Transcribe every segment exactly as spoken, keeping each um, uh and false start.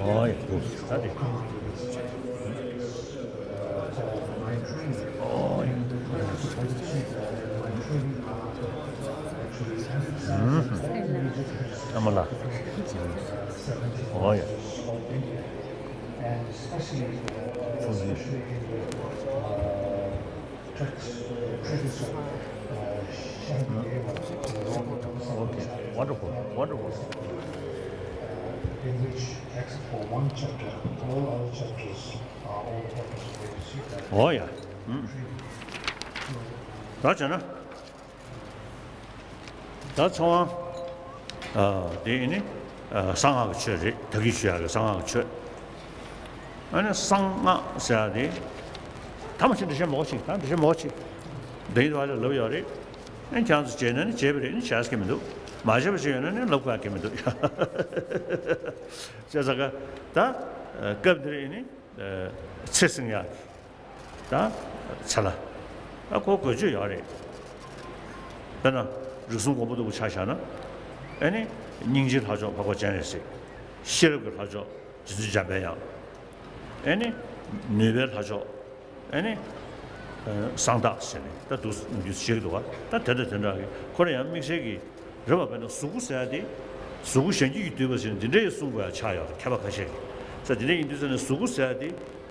ཨོ་ཡ། ད་དེ། ཨོ་ཡ། ཨ་མ་ལགས། ཨོ་ཡ། Okay, wonderful, wonderful. In which, except for one chapter, all other chapters are all purpose for the sequel. ཨོ་ཡ། ད་བྱས་ན། ད་ཚེ་དབང་། ཨ། དེ་ནི། ཨ། གསང་སྔགས་ཀྱི་ཆོས་རེད། ད་གིན་ཞུ་ཡག་གི་གསང་སྔགས་ཀྱི་ཆོས། ཨ་ནི་གསང་སྔགས་ཟེར་ཡག་དེ། ད་མ་ཤེས། འགྲེལ་བཤད་མང་པོ་ཞིག་ད་འགྲེལ་བཤད་མང་པོ་ཞིག་འདི་ཡིན་དུ་བ་ལ་ལབ་ཡོད་རེད། ཨ་ནི་ཁྱེད་རང་ཚོ་བྱས་ན་ནི་བྱས་པ་རེད། ཨ་ནི་བྱས་ས་གི་མི་འདུག་མ་བྱས་པ་ཞིག་ཡོད་ན་ནི་ལབ་དགོས་ཡག་གི་མི་འདུག་བྱས་ཙང་ཀ་ད། ཨ། སྐབས་འདིར་ཨ་ནི། ཨ། ཚེ་བསྲིང་ཡག་གི། ད་ཚེ་ལྷ། ད་ཁོ་དགོས་ཆོད་ཡོད་རེད། དཔེར་ན་རིགས་གསུམ་མགོན་པོ་སྟུག་པོ་ཆ་བཞག་ན། ཨ་ནི་སྙིང་རྗེའི་ལྷ་མཆོག་འཕགས་པ་སྤྱན་རས་གཟིགས། ཤེས་རབ་ཀྱི་ལྷ་མཆོག་རྗེ་བཙུན་འཇམ་དཔལ་དབྱངས། ཨ་ནི་ནུས་པའི་ལྷ་མཆོག་ཨ་ནི་གསང་བདག་ཟེར་ནས་ད་འདུག་སེ་ཞིག་འདུག་ག་ད་དེ་དང་དེ་འདྲ་གི་ཁོ་རང་ཡང་དམིགས་བསལ་གྱི་རེད་པ། དཔེར་ན་གཟུགས་སྐུ་ཟེར་ཡག་དེ། གཟུགས་སྐུ་གཞན་རྒྱུད་ཀྱིས་བསྡུས་པ་ཟེར་ནས་འདི་འདྲའི་གསུང་དགོས་ཡག་ཆགས་ཡོད་རེད། མཁས་པ་ཁ་ཤས་ཀྱིས། ས་དེ་འདྲ་ཡིན་དུས་ཙ་ནས་གཟུགས་སྐུ་ཟེར་ཡག་དེ།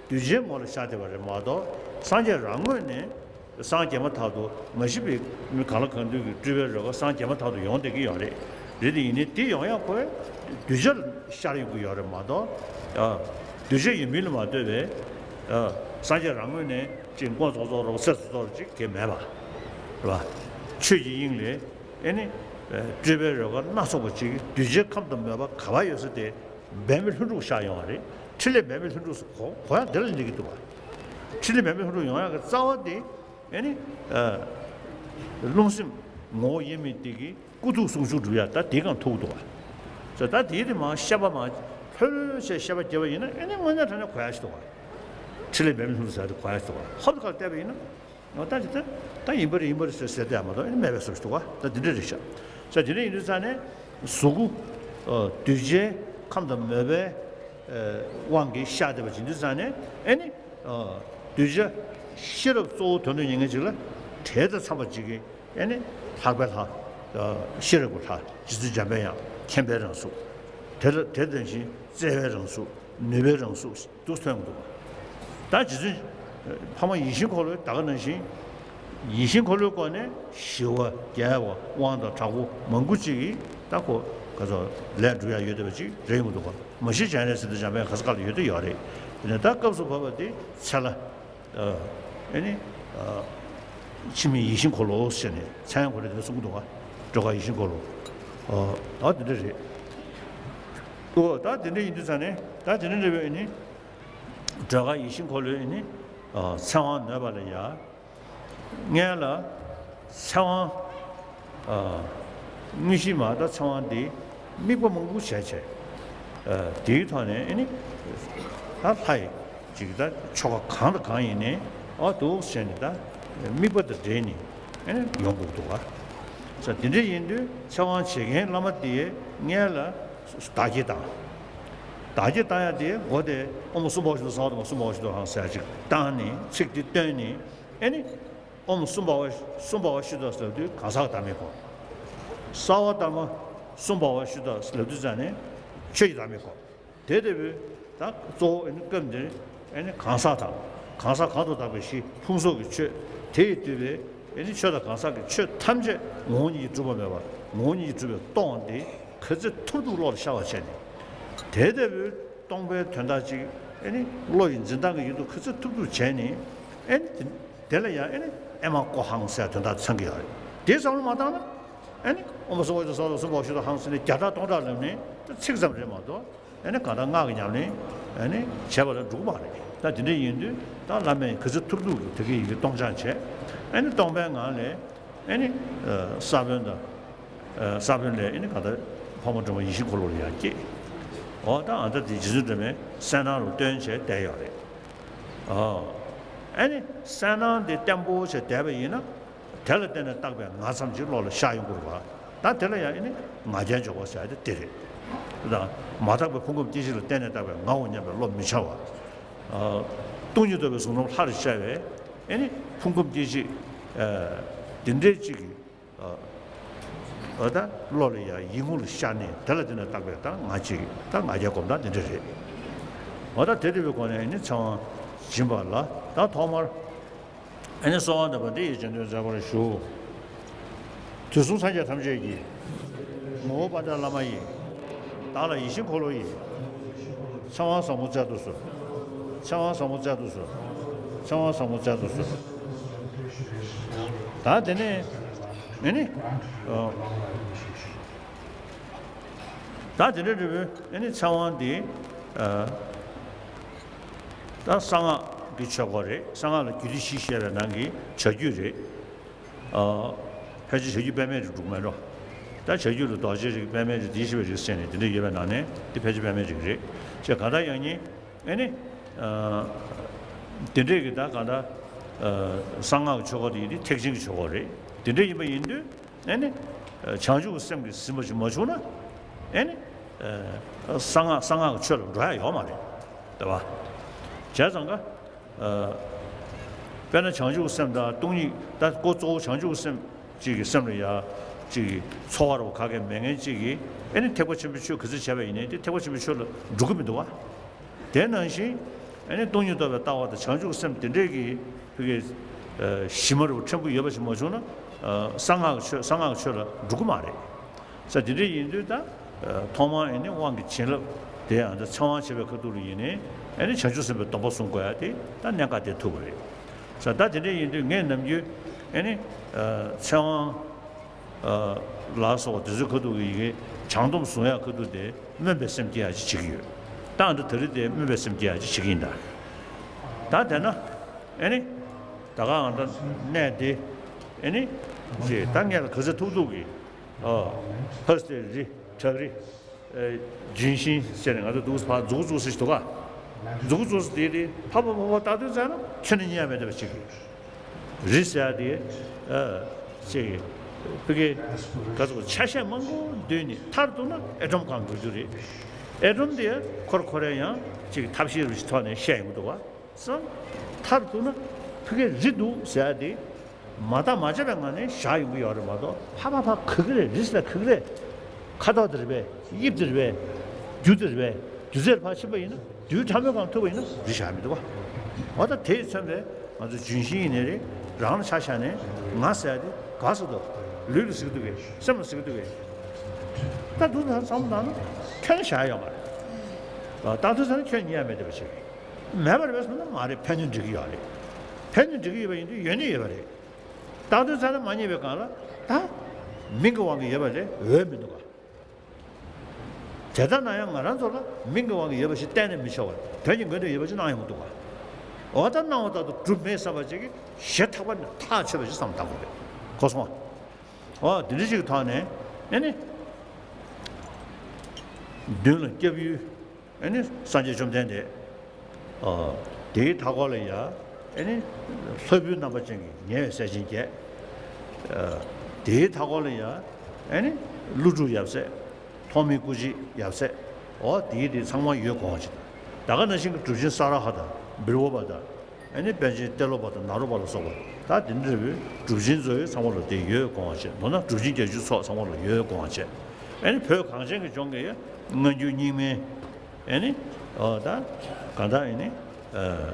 གདུལ་བྱའི་ངོ་ལ་ཤར་བསྡད་པ་རེད་མ་གཏོགས། སངས་རྒྱས་རང་ངོས་ནས་སངས་རྒྱས་མ་ཐག་ཏུ་མ་གཞི་པའི་མི་གང་ལ་གང་འདུལ་གྱི་སྤྲུལ་པའི་རོལ་པ་སངས་རྒྱས་མ་ཐག་ཏུ་ཡོང་བསྡད་ཀྱི་ཡོད་རེད། རེད་དེ་ཡིན་ནའི་དེ་ཡོང་ཡག་ཁོས་གདུལ་བྱ་ལ་ཤར་ཡོང་གི་ཡོད་རེད་མ་གཏོགས། ཨ། གདུལ་བྱ་ཡིན་མིན་ལ་མ་ལྟོས་པའི། ཨ། སངས་རྒྱས་རང་ངོས་ནས་ཅིག་མགོ་ཙོག་ཙོག་རོགས་ཚེ་ཙོག་ཙོག་ཅིག་དེ་མེད་པ། རེད་པ། ཆོས་ཀྱི་དབྱིངས་ལས་ཨ་ནི་སྤྲུལ་པའི་རོལ་པ་སྣ་ཚོགས་པ་ཅིག་གདུལ་བྱའི་ཁམས་དང་མོས་པ་ག་པར་ཡོད་ས་དེ། འབད་མེད་ལྷུན་གྲུབ་ཤར་ཡོང་བ་རེད། ཕྲིན་ལས་འབད་མེད་ལྷུན་གྲུབ་གོ་གོ་ཡག་དེ་ལ་འགྲིག་གི་འདུག་ག་ཕྲིན་ལས་འབད་མེད་ལྷུན་གྲུབ་ཡོང་ཡག་གི་རྩ་བ་དེ། ཨ་ནི། ཨ། རླུང་སེམས་ངོ་བོ་དབྱེར་མེད་དེ་གི་སྐུ་ཐུགས་ཟུང་འཇུག་སྒྲུབ་ཡག་ད་དེའི་སྒང་ཐུག་འདུག་ག་ས་ད་དེའི་དེ་མ་བཤད་པ་མ་ལྷོད་ལྷོད་བྱས་བཤད་པ་བརྒྱབ་པ་ཡིན་ན། ཨ་ནི་དངོས་གནས་དྲང་གནས་གོ་ཡག་ཞིག་འདུག་ག་ཕྲིན་ལས་འབད་མེད་ལྷུན་གྲུབ་ཟེར་ཡག་དེ་གོ་ཡག་ཞིག་འདུག་ག་ཧོབ་ཏེ་ཁ་ལ་བལྟས་པ་ཡིན་ན། འོ་ད་ཅི་ད་ད་ཡིན་པ་རེད་ཡིན་པ་རེད་ཟེར་ཟེར་བསྡད་ཡག་མ་གཏོགས་ཨ་ནི་མེད་པའི་བཟོ་ཞིག་འདུག་ག་ད་དེ་འདྲ་རེད་ཤག་ས་དེ་འདྲ་ཡིན་དུས་ཙ་ནས་གཟུགས་སྐུ། ཨ། གདུལ་བྱའི་ཁམས་དང་མོས་པའི། ཨ། དབང་གིས་ཤར་བསྡད་པ་ཅིག་ཡིན་དུས་ཙ་ནས་ཨ་ནི། ཨ། གདུལ་བྱ་ཤེས་རབ་གཙོ་བོ་དོན་དུ་གཉེར་མཁན་ཅིག་ལ་གྲས་དང་འཚམས་པ་ཅིག་གིས་ཨ་ནི་ལྷག་པའི་ལྷ། ཨ། ཤེས་རབ་ཀྱི་ལྷ་རྗེ་བཙུན་འཇམ་པའི་དབྱངས་མཁྱེན་པའི་རང་གཟུགས། དེ་ལ་དེ་དང་བཞིན་བརྩེ་བའི་རང་གཟུགས། ནུས་པའི་རང་གཟུགས་འདུག་སྟོན་གྱི་འདུག་ད་རྗེ་བཙུན་འཕགས་མ་ཡིད་བཞིན་འཁོར་ལོའི་ད་ག་ནང་བཞིན། ཡིད་བཞིན་འཁོར་ལོའི་སྒོ་ནས་ཞི་བ་རྒྱས་པ་དབང་དང་དྲག་པོ་མང་པོ་ཅིག་གིས་ད་ཁོ་ག་ཚོད་ལས་སྒྲུབ་ཡག་ཡོད་བསྡད་པ་ཅིག་རེད་ཡོང་གི་འདུག་ག་མ་གཞི་སྤྱན་རས་གཟིགས་དང་འཇམ་དཔལ་ག་ས་ག་ལ་ཡོད་དུ་ཡོད་རེད། དེ་ནས་ད་སྐབས་སུ་བབས་པ་དེ་ཚེ་ལྷ། ཨ་ནི། ཨ། འཆི་མེད་ཡིད་བཞིན་འཁོར་ལོ་ཟེར་ནས་ཚེ་དབང་ཁོ་རེ་དེ་གསུང་གི་འདུག་ག་སྒྲོལ་དཀར་ཡིད་བཞིན་འཁོར་ལོ། ཨ། ད་དེ་འདྲ་རེད། ཨོ་ད་དེ་འདྲ་ཡིན་དུས་ཙ་ནས་ད་དེ་འདྲ་རེད་པས་ཨ་ནི། སྒྲོལ་དཀར་ཡིད་བཞིན་འཁོར་ལོའི་ཨ་ནི། ཨ། ཚེ་དབང་ནོད་པ་ལ་ཡ། སྔོན་ལ་ཚེ་དབང་། ཨ། དངོས་གཞི་མ་ད་ཚེ་དབང་འདི་དམིགས་པ་མང་པོ་བྱས་བྱས། ཨ། དེའི་ཐོག་ནས་ཨ་ནི། ད་ལྷ་ཡི་ཅིག་ད་ཆོ་ག་གང་དང་གང་ཡིན་ནའི་ཨ་འདུག་བྱས་ནས་ད་དམིགས་པ་དང་འབྲེལ་ནས་ཨ་ནི་ཡོང་དགོས་འདུག་ག་ས་དེ་འདྲ་ཡིན་དུས་ཚེ་དབང་བྱེད་མཁན་བླ་མ་དེས་སྔོན་ལ་བདག་བསྐྱེད་བཏང་། བདག་བསྐྱེད་བཏང་ཡག་དེ་སྒོ་དེ་ཨོཾ་སྭ་བྷཱ་ཝ་ཤུདྡྷ་སྭ་བྷཱ་ཏ་ཀ་སྭ་བྷཱ་ཝ་ཤུདྡྷོ་ཧཾ་ཟེར་ཡག་ཅིག་བཏང་ནས་ཚིག་དེ་བཏོན་ནས་ཨ་ནི། ཨོཾ་སྭ་བྷཱ་ཝ་སྭ་བྷཱ་ཝ་ཤུདྡྷ་ཟེར་དུས་གང་ཟག་གི་བདག་མེད་སྒོམ། སརྦ་དྷརྨ་སྭ་བྷཱ་ཝ་ཤུདྡྷ་ཟེར་དུས་ཙ་ནས་ཆོས་ཀྱི་བདག་མེད་སྒོམ། དེ་ལྟ་བུའི་ད་གཙོ་བོ་ཨ་ནི་སྐབས་འདིར་ཨ་ནི་གང་ཟག་དང་གང་ཟག་གང་དུ་བདག་པའི་གཞི་ཕུང་སོགས་ཀྱི་ཆོས་དེ་ཡིས་བསྡུས་པའི་ཨ་ནི་ཆོས་དང་གང་ཟག་གི་ཆོས་ཐམས་ཅད་ངོ་བོ་ཉིད་ཀྱིས་གྲུབ་པ་མེད་པར་ངོ་བོ་ཉིད་ཀྱིས་གྲུབ་པའི་སྟོང་པ་འདི་ག་ཚོད་ཐུབ་ཐུབ་བློ་ལ་ཤར་བར་བྱས་ནས། དེ་ལྟ་བུའི་སྟོང་པའི་དོན་དག་ཅིག་ཨ་ནི་བློ་ཡི་འཛིན་སྟངས་ཀྱི་ཡུལ་དུ་ག་ཚོད་ཐུབ་ཐུབ་བྱས་ནས་ཨ་ནི་དེ་དེ་ལ་ཡང་ཨ་ནི་ཨེ་མ་ཀོ་ཧཾ་ཟེར་དོན་དག་ཚང་གི་ཡོད་རེད། དེ་བསམ་བློ་མ་བཏང་ན་ཨ་ནི་ཨོཾ་སྭ་བྷཱ་ཝ་ཤུདྡྷ་སྭ་བྷཱ་ཏ་ཀ་སྭ་བྷཱ་ཝ་ཤུདྡྷོ་ཧཾ་ཟེར་ནས་བརྒྱ་ཕྲག་སྟོང་ཕྲག་ལབ་ནས་ད་ཚིག་ཙམ་རེད་མ་གཏོགས། ཨ་ནི་གང་ལྟར་སྔགས་ཀྱི་ཉམས་ལེན་ཨ་ནི་བྱས་པ་ལ་འགྲིག་གི་མ་རེད། ད་དེ་འདྲ་ཡིན་དུས་ད་བླ་མས་ག་ཚོད་ཐུབ་ཐུབ་ཀྱིས་དེ་གའི་ཡི་གེ་སྟོང་སྦྱང་བྱས། ཨ་ནི་སྟོང་པའི་ངང་ལས་ཨ་ནི་ས་བོན་དང་། ས་བོན་ལས་ཨ་ནི་གང་ལྟར་འཕགས་མ་སྒྲོལ་མ་ཡིད་བཞིན་འཁོར་ལོ་ལ་ཡར་སྐྱེས། འོ་ད་ཨ་ད་དེ་རྗེ་བཙུན་སྒྲོལ་མས་གསལ་སྣང་རུ་སྟོན་བྱས་བསྡད་ཡོད་རེད། ཨོ། ཨ་ནི་གསལ་སྣང་དེ་བརྟན་པོ་བྱས་བསྡད་པ་ཡིན་ན། དེ་ལ་བརྟེན་ནས་བཏགས་པའི་ངག་ཙམ་ཅིག་བློ་ལ་ཤར་ཡོང་དགོས་རེད་པ། ད་དེ་ལ་ཡང་ཨ་ནི་ངག་རྒྱན་འཇོག་པ་ཟེར་ཡག་དེ་དེ་རེད། ད་ མ་དག་པའི་ཕུང་ཁམས་སྐྱེ་མཆེད་ལ་བརྟེན་ནས་བཏགས་པའི་ངའོ་སྙམ་པའི་བློ་མི་འཆར་བ། སྟོང་ཉིད་རྟོགས་པའི་གཟུང་རྣམ་ལྷར་ཤར་བས་ཨེ་ནི་ཕུང་ཁམས་སྐྱེ་མཆེད་འདི་འདྲའི་གཅིག་གི་འོ་ད་བློ་ལ་ཡང་ཡིད་ངོ་ལ་ཤར་ནས་དེ་ལ་བརྟེན་ནས་བཏགས་པའི་ད་ང་གཅིག་ད་ང་རྒྱལ་སྒོམ་སྟངས་འདི་འདྲ་རེད། འོ་ད་དེ་འདྲ་བའི་སྒོ་ནས་ནི་ཚེ་དབང་སྦྱིན་པ་ལ་ད་ཐོག་མར་ཨ་ནི་གསོལ་བ་འདེབས་པ་འདི་ཡི་རྗེས་ཟློས་མཛད་པར་ཞུ། དུས་གསུམ་སངས་རྒྱས་ཐམས་ཅད་ཀྱི། ངོ་བོ་དཔལ་ལྡན་བླ་མ་ཡི། བདག་ལ་ཡིད་བཞིན་འཁོར་ལོ་ཡི། ཚེ་དབང་ཟབ་མོ་སྩལ་དུ་གསོལ། ཚེ་དབང་ཟབ་མོ་སྩལ་དུ་གསོལ། ཚེ་དབང་ཟབ་མོ་སྩལ་དུ་གསོལ། ད་དེ་ནས་ཨ་ནི། ཨ། ད་དེ་འདྲ་འདྲ་བོའི་ཨ་ནི་ཚེ་དབང་འདི། ཨ། ད་གསང་སྔགས་ཀྱི་ཆོས་སྐོར་རེད། གསང་སྔགས་ལ་རྒྱུད་སྡེ་བཞི་བཤད་པའི་ནང་གི་བྱ་རྒྱུད་རེད། ཨ། ཕལ་ཆེར་བྱ་རྒྱུད་པདྨའི་རིགས་དྲུག་མེད་འགྲོ། ད་བྱ་རྒྱུད་ལ་རྡོ་རྗེ་རིགས་པདྨའི་རིགས་འདི་ཞེས་པའི་རིགས་ཟེར་ནས་དེ་འདྲ་ཡོད་པའི་ནང་ནས་འདི་ཕལ་ཆེར་པདྨའི་རིགས་རེད། ཅེས་གང་ལྟར་ཡང་སྙིང་ཨེ་ནི། ཨ། དེ་འདྲས་ཀྱི་ད་གང་ལྟར། ཨ། གསང་སྔགས་ཀྱི་ཆོས་སྐོར་དེ་ཡིན་དུས་ཐེག་ཆེན་གྱི་ཆོས་སྐོར་རེད། དེ་འདྲས་ཡིན་པ་ཡིན་དུས་ཨེ་ནི། ཨ། བྱང་ཆུབ་ཀྱི་སེམས་ཀྱིས་ཟིན་པ་ཞིག་མ་བྱུང་ན་ཨེ་ནི། ཨ། གསང་སྔགས་གསང་སྔགས་ཀྱི་ཆོས་ལ་འགྲོ་ཡ་ཡོད་མ་རེད། རེད་བ། བྱས་ཙང་ཀ་ཨ། དཔེར་ན་བྱང་ཆུབ་ཀྱི་སེམས་དང་སྟོང་ཉིད་ད་ཀོ་གཙོ་བོ་བྱང་ཆུབ་ཀྱི་སེམས་གཅིག་གི་སེམས་ལ་ཡ་གཅིག་གི་ཚོར་བ་རོ་ག་གེ་མེད་མཁན་གཅིག་གིས་ཨེ་ནི་ཐེག་པ་ཆེན་པོའི་ཆོས་ག་ཚོད་བྱས་པ་ཡིན་ནའི་དེ་ཐེག་པ་ཆེན་པོའི་ཆོས་ལ་འགྲོ་གི་མི་འདུག་བ། དེ་ནང་བཞིན་ཨེ་ནི་སྟོང་ཉིད་རྟོགས་པའི་ལྟ་བ་དང་བྱང་ཆུབ་ཀྱི་སེམས་དེ་འདྲས་ཀྱི་ཕ་གི་ཨ། གཞི་མ་རུ་ཕྲན་བུ་ཡོད་པ་ཞིག་མ་བྱུང་ན། ཨ། གསང་སྔགས་ཀྱི་ཆོས་གསང་སྔགས་ཀྱི་ཆོས་ལ་འགྲོ་གི་མ་རེད། ས་དེ་འདྲ་ཡིན་དུས་ད། ཨ། ཐོག་མར་ཨེ་ནི་དབང་གི་བྱིན་རླབས་དེ་ཡང་ད་ཚེ་དབང་བྱེད་པའི་ཁ་ཐུག་ལ་ཡིན་ནའི་ཨེ་ནི་བྱང་ཆུབ་སེམས་དཔའི་སྡོམ་པ་བཟུང་དགོས་ཡ་དེ་ད་གནད་འགག་དེ་ཐུག་པ་རེད། ས་ད་དེ་འདྲ་ཡིན་དུས་ངས་ནམ་རྒྱུན་ཨེ་ནི། ཨ། ཚེ་དབང་། ཨ། ལ་སོགས་དེ་ཚོའི་ཁ་ཐུག་གི་ཡི་གེ་བྱང་སྡོམ་བཟུང་ཡ་ཁ་ཐུག་དེ་སྨོན་པའི་སེམས་སྐྱེ་ཡ་ཅིག་བྱེད་ཀྱི་ཡོད། ད་ཨ་ད་དེ་རིང་དེ་སྨོན་པའི་སེམས་སྐྱེ་ཡ་ཅིག་བྱེད་ཀྱི་ཡིན་ད། ད་དེ་ན་ཨེ་ནི། ད་ག་ཨ་ད་གནས་དེ་ཨེ་ནི། ཅེས་ད་ངས་ལ་ག་ཚོད་ཐུབ་ཐུབ་ཀྱིས། ཨ། ཧ་སྟེ་རི་བྲག་རི། ཨེ། ལྗོན་ཤིང་ཟེར་ནས་ང་ཚོ་འདུག་ཕར་མཛུ་གུ་བཙུགས་ཟེར་ཞིག་འདུག་ག་མཛུ་གུ་བཙུགས་ཟེར་དེ་དེ་ཕ་ཕ་ཕ་ཕ་ལྟ་དུས་ཙམ་ན་ཁྱོན་ནས་རྙེད་ཡ་མེད་བསྡད་པ་ཅིག་རི་ཟེར་ཡ་དེ། ཨ། ཅིག་ཕ་གི་ག་ཚོད་ཆ་ཤས་མང་པོ་བསྡུས་ནས་མཐར་གཏུགས་ན་ཨེ་ཊོམ་གང་འགྲོ་རྒྱུ་རེད། ཨེ་ཊོམ་དེ་ཁོར་ཁོ་རའི་ཡང་ཅིག་ཐབས་ཤེས་རུ་ཞིག་ཐོག་ནས་བཤད་ཡོང་གི་འདུག་ག་སམ། མཐར་གཏུགས་ན་ཕ་གི་རི་འདུག་ཟེར་ཡ་དེ། མ་བརྟགས་མ་དཔྱད་པའི་ངང་ནས་བཞག་ཡོང་གི་ཡོད་རེད་མ་གཏོགས་ཕ་ཕ་ཕ་ག་གི་རེད། རི་ཟེར་ག་གི་རེད། ཁ་དོག་དེ་རེད་པས། དབྱིབས་དེ་རེད་པས། རྒྱུ་དེ་རེད་པས། རྒྱུ་རྫས་ཕར་ཕྱིན་པ་ཡིན་ན་རྡུལ་ཕྲ་མོའི་སྒང་ཐུག་པ་ཡིན་ན་རི་བཞག་མི་འདུག་བ། འོ་ད་དེས་མཚོན་པའི་ང་ཚོ་ལྗོན་ཤིང་ཡིན་ནའི་རེད། རང་ལ་ཆ་བཞག་ནས་ང་ཟེར་ཡ་དེ་ག་ཟེར་འདུག་ལུས་ལ་ཟེར་གི་འདུག་གས། སེམས་ལ་ཟེར་གི་འདུག་གས། ད་འདུག་ད་བསམ་བློ་བཏང་ན་ཁྱོན་ནས་བཞག་ཡ་ཡོད་མ་རེད། ད་དུས་ཚོད་ནས་ཁྱོན་ནས་རྙེད་ཡ་མེད་བསྡད་པ་ཞིག་མེད་པ་རེད་པས་སོང་ན་མ་རེད། ཕན་ཚུན་འགྲིག་གི་ཡོད་རེད། ཕན་ཚུན་འགྲིག་གི་ཡོད་པ་ཡིན་དུས་ཡོད་ནི་ཡོད་པ་རེད། བཏང་དུས་ཚོད་ནས་མ་རྙེད་པའི་སྒང་ལ་ད་མིང་གི་དབང་གིས་ཡོད་པ་ལས་འོས་མི་འདུག་ག་དེ་ལྟར་ན་ཡང་ང་རང་ཚོ་ལ་མིང་གི་དབང་གིས་ཡོད་པ་ཞིག་གཏན་ནས་མི་ཆོག་པ་དོན་གྱི་མངོན་དུ་ཡོད་པ་ཞིག་སྣང་ཡོང་གི་འདུག་ག་འོ་ད་སྣང་བ་ལྟར་དུ་གྲུབ་མེད་བསམ་པ་ཅིག་གིས་ཞེ་ཐག་པ་ནས་ཐག་ཆོད་པ་ཞིག་བསམ་བཏང་དགོས་རེད། གོ་སོང་ཨ། འོ་དེ་འདྲ་ཞིག་གི་ཐོག་ནས་ཨེ་ནི། མདུན་ལ་སྐྱབས་ཡུལ། ཨེ་ནི་སངས་རྒྱས་བཅོམ་ལྡན་འདས། ཨ། དེའི་མཐའ་སྐོར་ལ་ཡ། ཨེ་ནི། ལྷ་བུའི་རྣམ་པ་ཅན་གྱི་ཉེ་བའི་སྲས་ཆེན་བརྒྱད། ཨ། དེའི་མཐའ་སྐོར་ལ་ཡ། ཨེ་ནི། ཀླུ་སྒྲུབ་ཡབ་སྲས། ཐོགས་མེད་སྐུ་མཆེད་ཡབ་སྲས། འོ་དེའི་དེ་ཚང་མ་ཡོད་དགོངས་པ་བྱེད། ད་ག་ནང་བཞིན་གྱི་གྲུབ་ཆེན་ས་ར་ཧ་དང་བིར་ཝ་པ་དང་། ཨེ་ནི་པཎ་ཆེན་ཏེ་ལོ་པ་དང་ནཱ་རོ་པ་ལ་སོགས་པ། ད་དེ་འདྲ་བའི་གྲུབ་ཆེན་ཚོ་ཡི་ཚང་མ་ལ་དེ་ཡོད་དགོངས་པ་བྱེད། མདོར་ན་གྲུབ་ཆེན་བརྒྱད་ཅུ་ཚོགས་ཚང་མ་ལ་ཡོད་དགོངས་པ་བྱེད། ཨེ་ནི་བོད་གངས་ཅན་གྱི་ལྗོངས་ཀྱི་སྔ་འགྱུར་རྙིང་མའི། ཨེ་ནི། ཨོ་ད། གང་ལྟར་ཨེ་ནི། ཨ།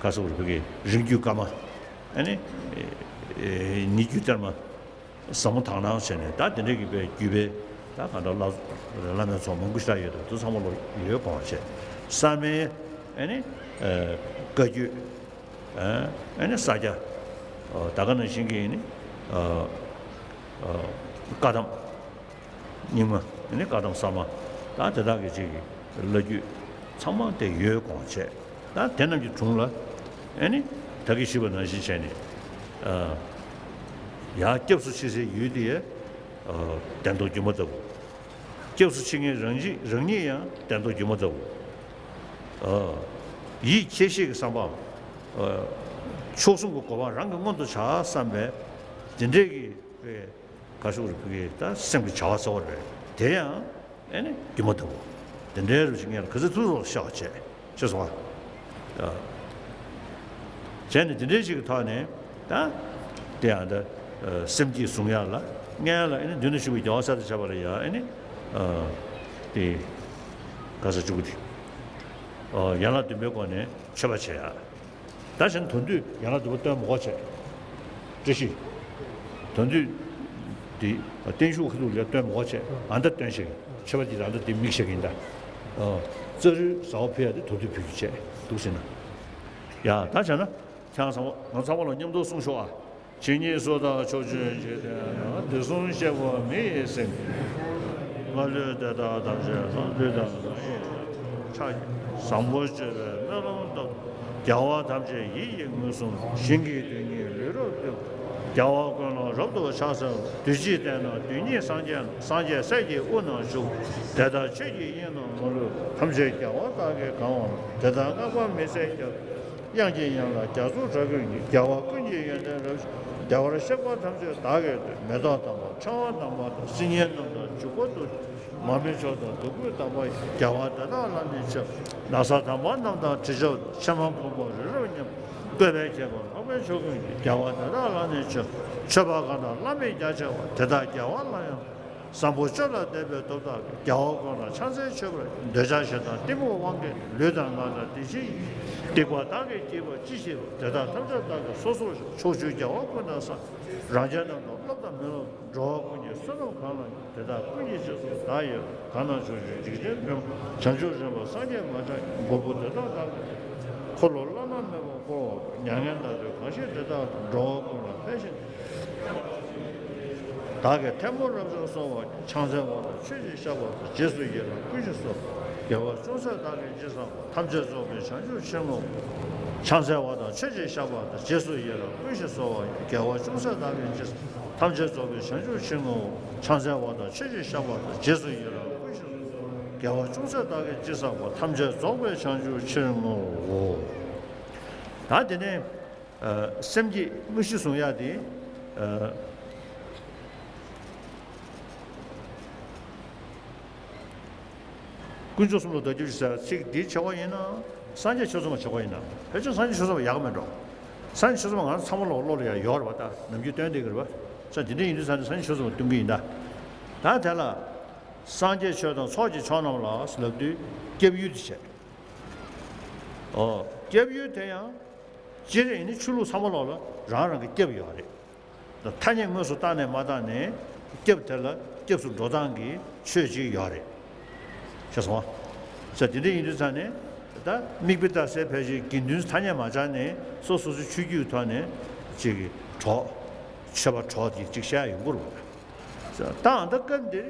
ག་སོགས་རིག་པའི་རིང་བརྒྱུད་བཀའ་མ། ཨེ་ནི། ཨེ། ཉེ་བརྒྱུད་གཏེར་མ། ཟབ་མོ་དག་སྣང་བྱས་ནས་ད་དེ་འདྲའི་གི་པའི་བརྒྱུད་པའི་ད་གང་ལྟར་བླ་བླ་མའི་ཚོགས་མང་པོ་ཞིག་ཡོད་དོ། དེ་ཚང་མ་ལ་ཡོད་དགོངས་པ་བྱེད། གསར་མའི་ཨེ་ནི་ཨ་བཀའ་བརྒྱུད། ཨ་ཨེ་ནི་ས་སྐྱ། ཨ་ད་ག་ནང་བཞིན་གྱི་ཨེ་ནི་ཨ་ཨ་བཀའ་གདམས། རྙིང་མ། ཨེ་ནི་བཀའ་གདམས་གསར་མ། ད་དེ་དག་གི་ཅིག་གི་བླ་བརྒྱུད་ཚང་མ་དེ་ཡོད་དགོངས་པ་བྱེད། ད་དེ་རྣམས་ཀྱི་དྲུང་ལ་ཨེ་ནི་ད་གིན་ཞུས་པ་ནང་བཞིན་བྱས་ནས། ཨ་ཡར་སྐྱབས་སུ་མཆི་སའི་ཡུལ་དེ་ཡང་ཨ་གདན་ཐོག་སྒྱུ་མ་ལྟ་བུ། སྐྱབས་སུ་མཆི་མཁན་རང་ཉིད་རང་ཉིད་ཡང་གདན་ཐོག་སྒྱུ་མ་ལྟ་བུ། ཨ་ཡིད་ཁྱེད་ཤེས་ཀྱི་བསམ་པའམ། ཨ་མཆོག་གསུམ་གྱི་གོ་འཕང་རང་གིས་མངོན་དུ་བྱ་བསམ་པའི་དེ་འདྲའི་གི་བཀའ་ཤོག་རེ་ཕུལ་གྱི་ད་སེམས་ཀྱི་བྱ་བ་གཙོ་བོ་རེད། དེ་ཡང་ཨེ་ནི་སྒྱུ་མ་ལྟ་བུ། དེ་འདྲའི་རུ་ཅིག་ངས་ལ་ག་ཚོད་ཐུབ་ཐུབ་ཤོག་བྱས་ཤེས་སོང་ཨ། བྱས་ནས་དེ་འདྲའི་ཞིག་གི་ཐོག་ནས་ད་དེ་ཡང་ད་སེམས་བསྐྱེད་བཟུང་ཡག་ལ་སྔོན་ལ་ཨེ་ནི་མདུན་དུ་བཞུགས་པའི་རྒྱལ་བ་སྲས་དང་བཅས་པ་ལ་ཡང་ཨེ་ནི་དེ་ག་ས་བཅུག་གི་དེ་ཡན་ལག་བདུན་པའི་སྒོ་ནས་མཆོད་པ་བྱེད་ཡག་ད་བཞིན་དོན་བསྡུས་ཡན་ལག་བདུན་པ་སྟོན་མི་དགོས་བྱས། བཀྲ་ཤིས། དོན་བསྡུས་འདི་བརྟན་བཞུགས་ཁ་ཐུག་ལ་སྟོན་མི་དགོས་བྱས། ཨ་མདའ་སྟོན་ཞིག་ཡིན། མཆོད་པ་འདི་ལ་མདའ་འདི་དམིགས་ཞིག་ཡིན་ད། ཨ་ཙ་རུའི་ཟ་བ་ཕུལ་ཡག་དེ་དོན་བསྡུས་ཕུལ་རྒྱུ་བྱས་འདུག་ཟེར་ན། ཡ་ད་བྱས་ན་ཁྱེད་རང་ཚང་མ་ང་ཚང་མ་ལ་མཉམ་དུ་གསུང་ཤོག་ཨ། ཇི་སྙེད་སུ་དག་ཕྱོགས་བཅུའི་འཇིག་རྟེན་ན། དུས་གསུམ་གཤེགས་པ་མི་ཡི་སེང་གེ། མ་ལུས་དེ་དག་ཐམས་ཅད་ལྷ་ལུས་དང་མི་ཡི་ལྷ། ཕྱག་གིས་བཟང་པོ་སྤྱོད་པའི་སྨོན་ལམ་བཏབ། རྒྱལ་བ་ཐམས་ཅད་ཡིད་ཀྱིས་མངོན་སུམ། ཞིང་གི་རྡུལ་སྙེད་ལུས་རབ་བཏུད། རྒྱལ་བ་ཀུན་ལ་རབ་ཏུ་ཕྱག་འཚལ་ལོ། རྡུལ་གཅིག་སྟེང་ན་རྡུལ་སྙེད་སངས་རྒྱས་རྣམས། སངས་རྒྱས་སྲས་ཀྱི་དབུ་རྣམས་བཞུགས། དེ་དག་ཆོས་ཀྱི་དབྱིངས་རྣམས་མ་ལུས་པ། ཐམས་ཅད་རྒྱལ་བ་དག་གིས་གང་བར་སྣང་། དེ་དག་བསྔགས་པ་མི་ཟད་རྒྱ་མཚོའི་དབྱངས། དབྱངས་ཀྱི་ཡན་ལག་རྒྱ་མཚོ་སྒྲ་ཀུན་གྱིས། རྒྱལ་བ་ཀུན་གྱི་ཡོན་ཏན་རབ་རྒྱས། རྒྱལ་བར་གཤེགས་པ་ཐམས་ཅད་བདག་གིས་བཏུད། མེ་ཏོག་དམ་པ་ཕྲེང་བ་དམ་པ་དང་། སིལ་སྙན་རྣམས་དང་བྱུག་པ་དང་། མར་མེ་མཆོག་དང་བདུག་སྤོས་དམ་པ་ཡིས། རྒྱལ་བ་དེ་དག་ལ་ནི་མཆོད། ན་བཟའ་དམ་པ་རྣམས་དང་དྲི་ཆབ། ཕྱེ་མ་ཕུང་པོ་རི་རབ་མཉམ། བཀོད་པའི་ཁྱད་པར་འཕགས་པའི་མཆོག་ཀུན་གྱི། རྒྱལ་བ་དེ་དག་ལ་ནི་མཆོད། མཆོད་པ་གང་དག་བླ་མེད་རྒྱ་ཆེ་བ། དེ་དག་རྒྱལ་བ་ལ་ཡང་། བཟང་པོ་སྤྱོད་ལ་དད་པའི་སྟོབས་དག་གིས། རྒྱལ་བ་ཀུན་ལ་ཕྱག་འཚལ་མཆོད་པར་འདོད། འདོད་ཆགས་ཞེ་སྡང་གཏི་མུག་དབང་གིས། ལུས་དང་ངག་དང་བདེ་སྐྱིད་ཡིད་ཀྱིས། སྡིག་པ་བདག་གིས་བགྱིས་པ་ཅི་ཞིག་ཡོད། དེ་དག་ཐམས་ཅད་བདག་གིས་སོ་སོར་བཤགས། ཕྱོགས་བཅུའི་རྒྱལ་བ་ཀུན་དང་ས། རང་རྒྱལ་རྣམས་དང་སློབ་དང་མི་སློབ། འགྲོ་བ་ཀུན་གྱི་བསོད་ནམས་གང་ལ། དེ་དག་ཀུན་གྱི་རྗེས་སུ་བདག་ཡི་རང་། གང་ན་བྱུང་བའི་འཇིག་རྟེན་མི་མང་། བྱང་ཆུབ་སེམས་དཔའ་སངས་རྒྱས་མ་ཆགས་ཀྱི། མགོན་པོ་དེ་དག་བདག་གིས། འཁོར་ལོ་བླ་ན་མེད་པ་བསྐོར་བ་པོ། མྱ་ངན་འདའ་སྟོན་གང་བཞེད་དེ་དག་དང་། འགྲོ་བ་ཀུན་ལ་ཕན་ཞིང་བདག་གིས་ཐལ་མོ་རབ་སྦྱར་གསོལ་བ། ཕྱག་འཚལ་བ་དང་མཆོད་ཅིང་བཤགས་པ་དང་། རྗེས་སུ་ཡི་རང་ཀུན་ཞིག་གསོལ། དགེ་བ་ཅུང་ཟད་བདག་གིས་ཅི་བསགས་པ། ཐམས་ཅད་རྫོགས་པའི་བྱང་ཆུབ་ཕྱིར་བསྔོ། ཕྱག་འཚལ་བ་དང་མཆོད་ཅིང་བཤགས་པ་དང་། རྗེས་སུ་ཡི་རང་ཀུན་ཞིག་གསོལ་བ་ཡི། དགེ་བ་ཅུང་ཟད་བདག་གིས་ཅི་བསགས། ཐམས་ཅད་རྫོགས་པའི་བྱང་ཆུབ་ཕྱིར་བསྔོའོ། ཕྱག་འཚལ་བ་དང་མཆོད་ཅིང་བཤགས་པ་དང་། རྗེས་སུ་ཡི་རང་ཀུན་ཞིག་གསོལ། དགེ་བ་ཅུང་ཟད་བདག་གིས་ཅི་བསགས་པ། ཐམས་ཅད་རྫོགས་པའི་བྱང་ཆུབ་ཕྱིར་བསྔོའོ། ད་དེ་ནས་ཨ་སེམས་བསྐྱེད་དངོས་གཞི་བཟུང་ཡག་དེ། ཨ་དཀོན་མཆོག་གསུམ་ལ་བདག་སྐྱབས་ཞུ་ཟེར་ཚིག་འདི་བྱ་བ་ཡིན་ན། སངས་རྒྱས་ཆོས་ཚང་མ་བྱ་བ་ཡིན་ན། ཕལ་ཆེར་སངས་རྒྱས་ཆོས་ཚང་མ་ཡག་གི་མེད་འགྲོ། སངས་རྒྱས་ཆོས་ཚང་མ་ང་ཚང་མ་ལོག་བློ་ལ་ཡང་ཡོད་རེད་པ། ད་ནམ་རྒྱུན་སྟོན་བསྡད་ཀྱི་རེད་པ། ས་འདི་འདྲ་ཡིན་དུས་ས་འདི་སངས་རྒྱས་ཆོས་ཚང་མ་སྟོན་གྱི་ཡིན་ད། ད་དེ་ལ། སངས་རྒྱས་ཆོས་དང་ཚོགས་ཀྱི་མཆོག་རྣམས་ལ་ལབ་དུས་སྐྱབས་ཡུལ་དེ་བྱས། ཨོ། སྐྱབས་ཡུལ་དེ་ཡང་། སྤྱིར་ཡིན་ནི་ཆོས་ལུགས་ཚང་མ་ལོག་ལ་རང་རང་གི་སྐྱབས་ཡོད་རེད། ཐ་སྙད་དངོས་སུ་བཏགས་ནས་མ་བཏགས་ནས་སྐྱབས་དེ་ལ་སྐྱབས་སུ་འགྲོ་སྟངས་ཀྱི་ཆོས་ཅིག་ཡོད་རེད། ཤེས་སོང་ཨ། ས་དེ་འདྲ་ཡིན་དུས་ཙང་ནས་ད་མིག་དཔེ་ལྟ་སའི་ཕལ་ཆེར་དགེ་འདུན་ཐ་སྙད་མ་སྦྱར་ནས་སོ་སོ་སོའི་ཆོས་བརྒྱུད་ཐོག་ནས་ཅིག་གི་གྲོགས། ཆོས་པ་གྲོགས་དེ་ཅིག་བཤད་ཡོང་གི་རེད་པ། ད་ཨ་ད་སྐབས་འདིར།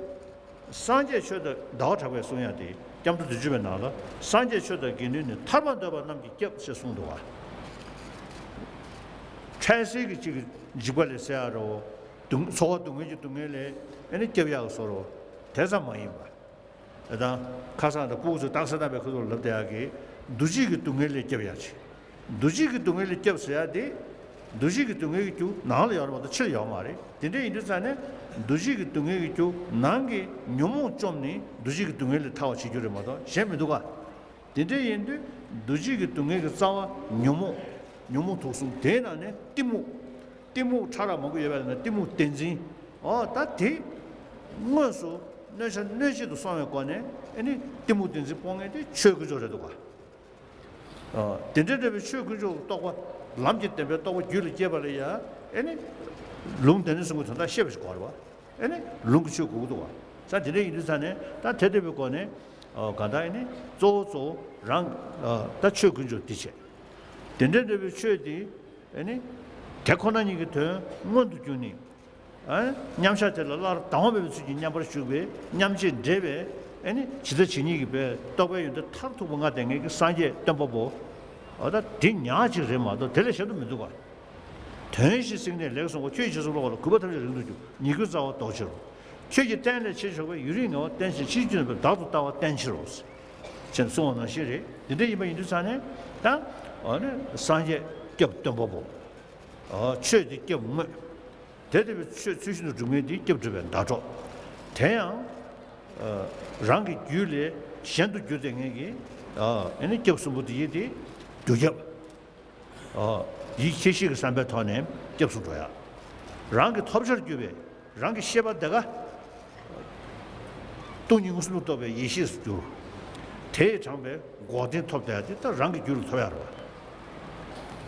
སངས་རྒྱས་ཆོས་དང་ཟླ་བ་གྲགས་པས་གསུང་ཡག་དེ་སྐྱབས་འགྲོ་བདུན་ཅུ་པའི་ནང་ལ་སངས་རྒྱས་ཆོས་དང་དགེ་འདུན་ནི་ཐར་པ་འདོད་པ་རྣམས་ཀྱི་སྐྱབས་ཞེས་གསུངས་འདུག་བ། འཕྲལ་སེལ་གྱི་གཅིག་གི་འཇིགས་པ་ལས་སེལ་ཡག་རོ། སྡུག་ཚོར་བ་སྡུག་བསྔལ་གྱི་སྡུག་བསྔལ་ལས་ཨེ་ནི་སྐྱབས་ཡག་གི་བཟོ་རོ། དེ་ཙམ་མ་ཡིན་པ། ཨེ་དང་ཁ་སང་དང་ཕྲུ་གུ་ཚོས་རྟགས་གསལ་རྣམ་པའི་ཁ་ཐུག་ལ་ལབ་བསྡད་ཡག་གི་འདུ་བྱེད་ཀྱི་སྡུག་བསྔལ་ལས་སྐྱབས་ཡག་ཅིག་འདུ་བྱེད་ཀྱི་སྡུག་བསྔལ་ལས་སྐྱབས་ཟེར་ཡ་དེ། འདུ་བྱེད་ཀྱི་སྡུག་བསྔལ་གྱི་རྒྱུ་ནང་ལ་ཡོད་རེད་མ་གཏོགས་ཕྱི་ལ་ཡོད་མ་རེད། དེ་འདྲ་ཡིན་དུས་ཙང་ནས། འདུ་བྱེད་ཀྱི་སྡུག་བསྔལ་གྱི་རྒྱུ་ནང་གི་ཉོན་མོངས་བཅོམ་ནས་འདུ་བྱེད་ཀྱི་སྡུག་བསྔལ་ལས་ཐར་བ་བྱེད་རྒྱུ་རེད་མ་གཏོགས་གཞན་མི་འདུག་ག་དེ་འདྲ་ཡིན་དུས་འདུ་བྱེད་ཀྱི་སྡུག་བསྔལ་གྱི་རྩ་བ་ཉོན་མོངས། ཉོན་མོངས་དུག་གསུམ་དེའི་ནང་ནས་གཏི་མུག་གཏི་མུག་ཕྲ་རགས་མང་པོ་ཡོད་པའི་ནང་ནས་གཏི་མུག་བདེན་འཛིན། ཨོ་ད་དེ་དངོས་སུ་གནོད་བྱ་གནོད་བྱེད་དུ་སོང་བའི་སྒོ་ནས་ཨེ་ནི་གཏི་མུག་བདེན་འཛིན་སྤོང་མཁན་དེ་ཆོས་དཀོན་མཆོག་རེད་འདུག་ག་ཨ། དེ་འདྲའི་འདྲ་བའི་ཆོས་དཀོན་མཆོག་གི་རྟོགས་པ། ལམ་གྱི་བདེན་པའི་རྟོགས་པ་རྒྱུད་ལ་སྐྱེས་པ་ལ་ཡ། ཨེ་ནི། ལུང་དེ་ནས་གསུངས་པའི་དོན་དག་ཤེས་པ་ཞིག་དགོས་རེད་བ། ཨེ་ནི། ལུང་གི་ཆོས་དགོས་ཀྱི་འདུག་བ། ས་དེ་འདྲ་ཡིན་དུས་ས་ནས་ད་དེ་འདྲ་བའི་སྒོ་ནས། ཨ། གང་ལྟར་ཨེ་ནི། གཙོ་བོ་གཙོ་བོ་རང་། ཨ། ད་ཆོས་དཀོན་མཆོག་འདི་བྱས། དེ་འདྲའི་འདྲ་བའི་ཆོས་འདི། ཨེ་ནི། དེ་ཁོ་ན་ཉིད་ཀྱི་དོན་མངོན་དུ་གྱུར་ནས། ཨ། མཉམ་གཞག་དེ་ལ་སླར་དང་བ་མེད་པའི་ཚུལ་གྱིས་མཉམ་པར་ཞུགས་པའི་མཉམ་རྗེས་འདྲེས་པའི་ཨེ་ནི་ཇི་ལྟ་ཇི་སྙེད་ཀྱི་པའི་རྟོགས་པའི་ཡོན་ཏན་མཐར་ཐུག་པ་ལྔ་ལྡན་མཁན་གྱི་སངས་རྒྱས་སྟོན་པ་པོ། ཨ། ད་དེ་ཉག་གཅིག་རེད་མ་གཏོགས་དེ་ལས་གཞན་དུ་མི་འདུག་ག་དོན་བཞི་བསྲིངས་ནས་ལེགས་གསུངས་པ། ཆོས་ཀྱི་རྗེས་སུ་སློབ་པ་ལ། གུས་པ་ཐམས་ཅད་རིང་དུ་གྱུར། ཉེས་ཀུན་བཙལ་བ་ལྡོག་ཕྱིར་རོ། ཆོས་ཀྱི་རྟེན་ལས་ཕྱིར་ཞོག་པའི། ཡུན་རིང་ངལ་བ་བརྟན་ཕྱིར། ཕྱིར་གྱུར་ནས་བདག་ཏུ་ལྟ་བ་བསྟེན་ཕྱིར་རོ། ཅེས་གསུངས་པ་ནང་བཞིན་རེད། འདི་འདྲ་ཡིན་པ་ཡིན་དུས་ཙང་ནས་ད། ཨ་ནི་སངས་རྒྱས་སྐྱབས་སྟོན་པ་པོ། ཨ། ཆོས་འདི་སྐྱབས་དངོས། དེ་ལྟ་བུའི་ཆོས་ཚུལ་བཞིན་དུ་སྒྲུབ་མཁན་འདི་སྐྱབས་སྒྲུབ་པའི་ཟླ་གྲོགས། དེ་ཡང་། ཨ། རང་གི་རྒྱུད་ལས་ གཞན་དུ་གྱུར་ཏེ་ངེད་ཀྱིས་ཨ་ཨེ་ནི་སྐྱབས་གསུམ་པོ་དེ་ཡིད་དེ་རྒྱུ་ཁྱབ། ཨ་ཡིད་ཆེས་ཤིག་གི་བསམ་པའི་ཐོག་ནས་སྐྱབས་སུ་འགྲོ་ཡ། རང་གི་ཐོབ་བྱར་གྱུར་པའི་རང་གི་ཤེས་པ་དེ་ག་སྟོང་ཉིད་མངོན་སུམ་དུ་རྟོགས་པའི་ཡེ་ཤེས་སུ་གྱུར། དེས་དྲངས་པའི་འགོག་བདེན་ཐོབ་བསྡད་དེ་ད་རང་གི་རྒྱུད་ལ་ཐོབ་ཡ་རེད་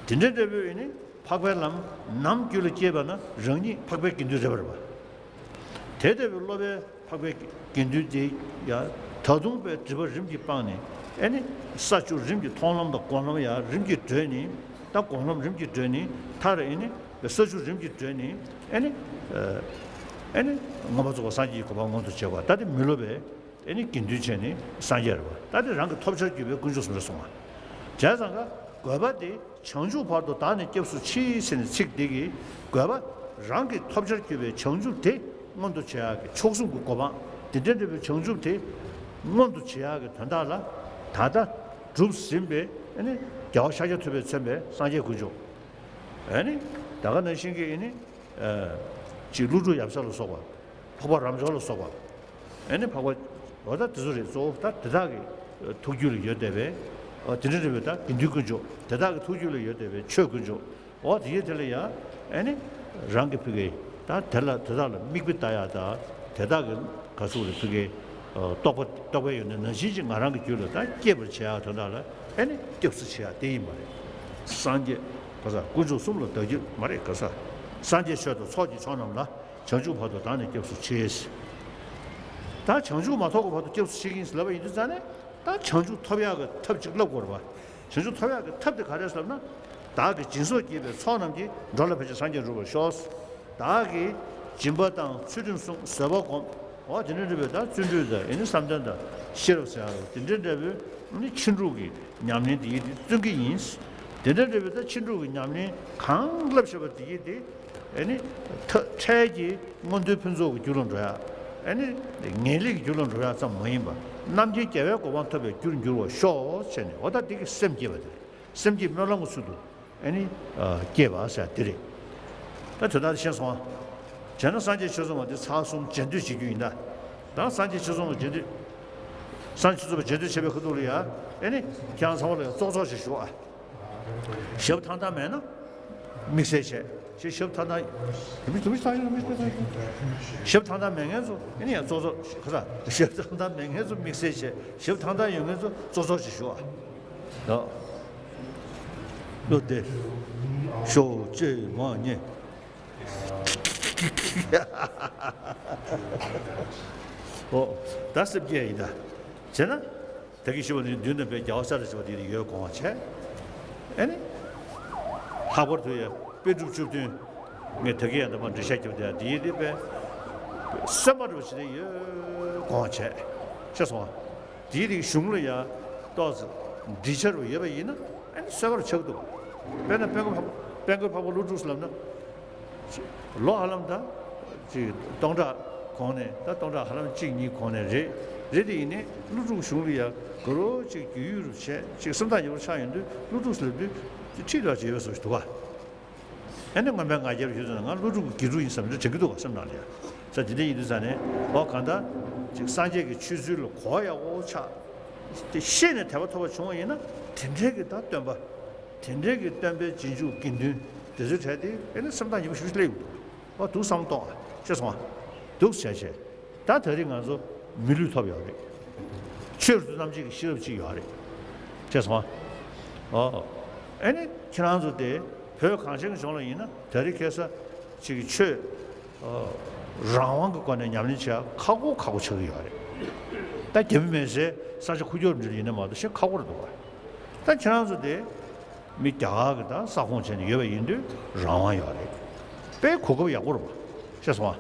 པ། དེ་འདྲའི་འབྲས་བུ་ཡིན་ནི་འཕགས་པའི་ལམ་ནམ་རྒྱུད་ལ་སྐྱེས་པ་ན་རང་ཉིད་འཕགས་པའི་དགེ་འདུན་རེད་པ་རེད་པ། དེ་ལྟ་བུའི་སློབ་པའི་འཕགས་པའི་དགེ་འདུན་དེ་ཡང་ད་དུང་པའི་སྒྲིབ་པ་རིམ་གྱིས་སྤངས་ནས་ཨེ་ནི་ས་བཅུ་རིམ་གྱིས་མཐོང་ལམ་དང་སྒོམ་ལམ་ཡང་རིམ་གྱིས་བགྲོད་ནས་ད་སྒོམ་ལམ་རིམ་གྱིས་བགྲོད་ནས་མཐར་ཨེ་ནི་ས་བཅུ་རིམ་གྱིས་བགྲོད་ནས་ཨེ་ནི་ཨེ་ནི་མངོན་པར་རྫོགས་པ་སངས་རྒྱས་ཀྱི་གོ་འཕང་མངོན་དུ་བྱེད་པ་ད་དེ་མི་སློབ་པའི་ཨེ་ནི་དགེ་འདུན་བྱས་ནས་སངས་རྒྱས་རེད་པ། ད་དེ་རང་གི་ཐོབ་བྱར་གྱུར་པའི་དཀོན་མཆོག་གསུམ་རེད་གསུངས་པ། བྱས་ཙང་ཀ་དགོས་པ་དེ། བྱང་ཆུབ་བར་དུ་བདག་ནི་སྐྱབས་སུ་མཆི་ཟེར་ནས་ཚིག་འདི་གིས་དགོས་པ་རང་གི་ཐོབ་བྱར་གྱུར་པའི་བྱང་ཆུབ་དེ་མངོན་དུ་བྱེད་ཡག་གི་མཆོག་གསུམ་གྱི་གོ་འཕང་དེ་འདྲའི་འདྲ་བའི་བྱང་ཆུབ་དེ་མངོན་དུ་བྱེད་ཡག་གི་དོན་དག་ལ་ད་ལྟ་གྲུབ་ཟིན་པའི་ཨ་ནི་རྒྱལ་བ་ཤཱཀྱ་ཐུབ་པས་མཚོན་པའི་སངས་རྒྱས་དཀོན་མཆོག་ཨ་ནི་ད་ག་ནང་བཞིན་གྱི་ཨ་ནི་ཅིག་ཀླུ་སྒྲུབ་ཡབ་སྲས་ལ་སོགས་པ། འཕགས་པ་རབ་འབྱོར་ལ་སོགས་པ། ཨེ་ནི་འཕགས་པ། འོ་ད་དེ་ཚོ་རེད་གཙོ་བོ་ད་དེ་དག་གི་ཐུགས་རྒྱུད་ལ་ཡོད་བསྡད་པའི། འོ་དེ་འདྲ་འདྲ་བའི་ད་དགེ་འདུན་དཀོན་མཆོག་དེ་དག་གི་ཐུགས་རྒྱུད་ལ་ཡོད་བསྡད་པའི་ཆོས་དཀོན་མཆོག་འོ་དེ་ཡོད་དེ་ལ་ཡང་ཨེ་ནི་རང་གི་ཕ་གི་ད་དེ་ལ་དེ་དག་ལ་མིག་དཔེ་ལྟ་ཡག་ད་དེ་དག་གི་ག་ཚོད་རེད་ཕ་གི་རྟོགས་པ་རྟོགས་པའི་ཡོན་ཏན་ནང་བཞིན་གྱིས་ང་རང་གི་རྒྱུད་ལ་ད་སྐྱེད་པར་བྱེད་ཡག་དོན་དག་ལ་ཨེ་ནི་སྐྱབས་སུ་མཆི་ཡག་དེ་ཡིན་པ་རེད། སངས་རྒྱས་ག་ས་དཀོན་མཆོག་གསུམ་ལ་བདག་རྒྱུད་མ་རེད་ག་ས་སངས་རྒྱས་ཆོས་དང་ཚོགས་ཀྱི་མཆོག་རྣམས་ལ། བྱང་ཆུབ་བར་དུ་བདག་ནི་སྐྱབས་སུ་མཆི། ད་བྱང་ཆུབ་མ་ཐོབ་ཀྱི་བར་དུ་སྐྱབས་སུ་མཆི་གི་ཡིན་ཟེར་ལབ་པ་ཡིན་དུས་ཙང་ནས་ད་བྱང་ཆུབ་ཐོབ་ཡག་གི་ཐབས་ཅིག་བསླབ་དགོས་རེད་པ། བྱང་ཆུབ་ཐོབ་ཡག་གི་ཐབས་དེ་ག་རེ་ཟེར་ན། བདག་གིས་སྦྱིན་སོགས་བགྱིས་པའི་ཚོགས་རྣམས་ཀྱིས། འགྲོ་ལ་ཕན་ཕྱིར་སངས་རྒྱས་འགྲུབ་པར་ཤོག་བདག་གིས་སྦྱིན་པ་དང་ཚུལ་ཁྲིམས་བསྲུང་བཟོད་པ་སྒོམ། འོ་དེ་འདྲ་འདྲ་བའི་ད་བརྩོན་འགྲུས་དང་ཨེ་ནི་བསམ་གཏན་དང་ཤེས་རབ་ཟེར་ཡག་དེ་འདྲ་འདྲ་བའི་ཨེ་ནི་ཕྱིན་དྲུག་གི་ཉམས་ལེན་དེ་ཡིན་དེ་བརྩོན་གྱི་ཡིན། དེ་འདྲ་འདྲ་བའི་ད་ཕྱིན་དྲུག་གི་ཉམས་ལེན་གང་བསླབ་བཞག་པ་དེ་ཡིན་དེ། ཨེ་ནི། ཐ་འཕྲལ་གྱི་མངོན་མཐོའི་ཕུན་ཚོགས་ཀྱི་རྒྱུ་ལ་འགྲོ་ཡ། ཨེ་ནི། ངེས་ལེགས་ཀྱི་རྒྱུ་ལ་འགྲོ་ཡ་ཙམ་མ་ཡིན་པར་རྣམ་མཁྱེན་རྒྱལ་བའི་གོ་འཕང་ཐོབ་པའི་རྒྱུར་འགྱུར་བར་ཤོག་ཟེར་ནས་འོ་ད་འདི་གི་སེམས་བསྐྱེད་པ་དེ་རེད། སེམས་བསྐྱེད་སྨོན་ལམ་གྱི་ཚུལ་དུ་ཨེ་ནི། བསྐྱེད་པ་ཟེར་དེ་རེད། ད་དོན་དག་དེ་ཤེས་སོང་ཨ། བྱས་ན་སངས་རྒྱས་ཆོས་ཚོགས་མ་དེ་ཚར་གསུམ་རྗེས་ཟློས་བྱེད་རྒྱུ་ཡིན་ད། ད་སངས་རྒྱས་ཆོས་ཚོགས་མ་རྗེས་ཟློས། སངས་རྒྱས་ཆོས་ཚོགས་མ་རྗེས་ཟློས་བྱེད་པའི་ཁ་ཐུག་ལ་ཡ། ཨེ་ནི། ཁྱེད་རང་ཚང་མ་ལ་ཡ་ཙོག་ཙོག་ཞིག་ཞུ་ཨ། ཞབས་ཐང་ཐང་མེད་ན། དམིགས་བསལ་བྱས། ཞེས་ཞབས་ཐང་ཐང་། དེ་མི་དེ་མི་ཐང་ཡང་དམིགས་བསལ་ཐང་། ཞབས་ཐང་ཐང་མེད་མཁན་ཚོ་ཨེ་ནི་ཡང་ཙོག་ཙོག་ཁ་ས། ཞབས་ཐང་ཐང་མེད་མཁན་ཚོ་དམིགས་བསལ་བྱས། ཞབས་ཐང་ཐང་ཡོད་མཁན་ཚོ་ཙོག་ཙོག་ཞིག་ཞུ་ཨ། ཡ། བློ་བདེ། ཤོག་ཅེས་མ་ཉེས། ཨོ། ད་སེམས་བསྐྱེད་ཡིན་ད། བྱས་ན། ད་གིན་ཞུས་པ་ནི་མདུན་དུ་པའི་རྒྱལ་བ་ས་ལ་བྱེད་པ་དེ་ཡིན་ཡོད་དགོངས་པ་བྱས། ཨེ་ནི། ལྷག་པར་དུ་ཡང་དཔེ་སྒྲུབ་བཅུ་བདུན། ངས་ད་གིན་ཡང་འདི་མ་འགྲེལ་བཤད་རྒྱབ་དེ་དེ་ཡིན་དེ་པས། སེམས་པ་འགྲོ་བྱེད་དེ་ཡོད་དགོངས་པ་བྱས། ཤེས་སོང་ཨ། དེའི་རིགས་གཞུང་ལ་ཡང་ཏོག་ཙམ་འདྲིས་ཆར་བ་ཡོད་པ་ཡིན་ན་ཨ་ནི་གསལ་པོར་ཆགས་འདུག་དཔེར་ན་དཔལ་མགོན་འཕགས་དཔལ་མགོན་འཕགས་པ་ཀླུ་སྒྲུབ་ལབ་ན། ལོ་ཧ་ལམ་ད་ཅིག་སྟོང་ཕྲག་གོང་ནས་ད་སྟོང་ཕྲག་ཧ་ལམ་གཅིག་གཉིས་གོང་ནས་རེད། རེད་དེ་ཡིན་ནའི་ཀླུ་སྒྲུབ་གཞུང་ལ་ཡང་ག་རོ་ཅིག་རྒྱུས་ཡོད་རུ་བྱས་ཅིག་སེམས་ཐག་ཉེ་པོ་ཆགས་ཡོང་དུས་ཀླུ་སྒྲུབ་ལབ་དུས་ཁྲིད་འདྲ་ཅིག་ཡོད་པའི་བཟོ་ཞིག་འདུག་ག་ཨ་ནི་སྔོན་མའི་ང་རྒྱལ་ཡོད་ཚོད་ན་ང་ཀླུ་སྒྲུབ་ཀྱི་དགེ་ཕྲུག་ཡིན་བསམ་ནས་དྲན་གྱི་འདུག་ག་སེམས་ནང་ལ་ཡ། ས་དེ་འདྲ་ཡིན་དུས་ས་ནས་ཨོ་གང་ལྟར་ཅིག་སངས་རྒྱས་ཀྱི་ཆོས་ཚུལ་ལ་གོ་ཡག་པོ་ཆགས། དེ་ཤེས་ནས་དད་པ་ཐོབ་པ་བྱུང་བ་ཡིན་ན་དེ་འདྲའི་གི་ད་སྟོན་པ། དེ་འདྲའི་གི་སྟོན་པའི་རྗེས་འཇུག་དགེ་འདུན་དེ་ཚོའི་གྲས་དེ་ཨེ་ནི་སེམས་ཐག་ཉེ་པོ་ཞེ་པོ་ཅིག་སླེབས་ཡོང་འདུག་ཨོ་འདུག་བསམ་གཏོང་ཨ་ཤེས་སོང་ཨ། འདུག་བྱས་བྱས། ད་ད་རེས་ང་ཚོ་མི་ལུས་ཐོབ་ཡོད་རེད། ཆོས་རུ་རྣམ་འབྱེད་ཀྱི་ཤེས་རབ་ཅིག་ཡོད་རེད། ཤེས་སོང་ཨ། ཨོ། ཨེ་ནི་ཁྱེད་རང་ཚོ་དེ་བོད་གངས་ཅན་གྱི་ལྗོངས་ལ་ཡིན་ན་ད་རེས་ཁ་སང་ཅིག་གི་ཆོས། ཨོ། རང་དབང་གི་སྒོ་ནས་ཉམས་ལེན་བྱེད་ཡ་ཁག་པོ་ཁག་པོ་ཆགས་ཀྱི་ཡོད་རེད། ད་རྒྱ་མི་མེད་སའི་ས་ཆ་ཁུག་ཀྱོག་འདྲ་ཡིན་ན་མ་གཏོགས་ཞེ་ཁག་པོ་རེད་འདུག་ག་ད་ཁྱེད་རང་ཚོ་དེ། མི་རྒྱ་གར་གྱི་ད་ས་ཁོངས་བྱས་ནས་ཡོད་པ་ཡིན་དུས་རང་དབང་ཡོད་རེད། དཔེ་གོ་སྐབས་ཡག་པོ་རེད་པ། ཤེས་སོང་ཨ།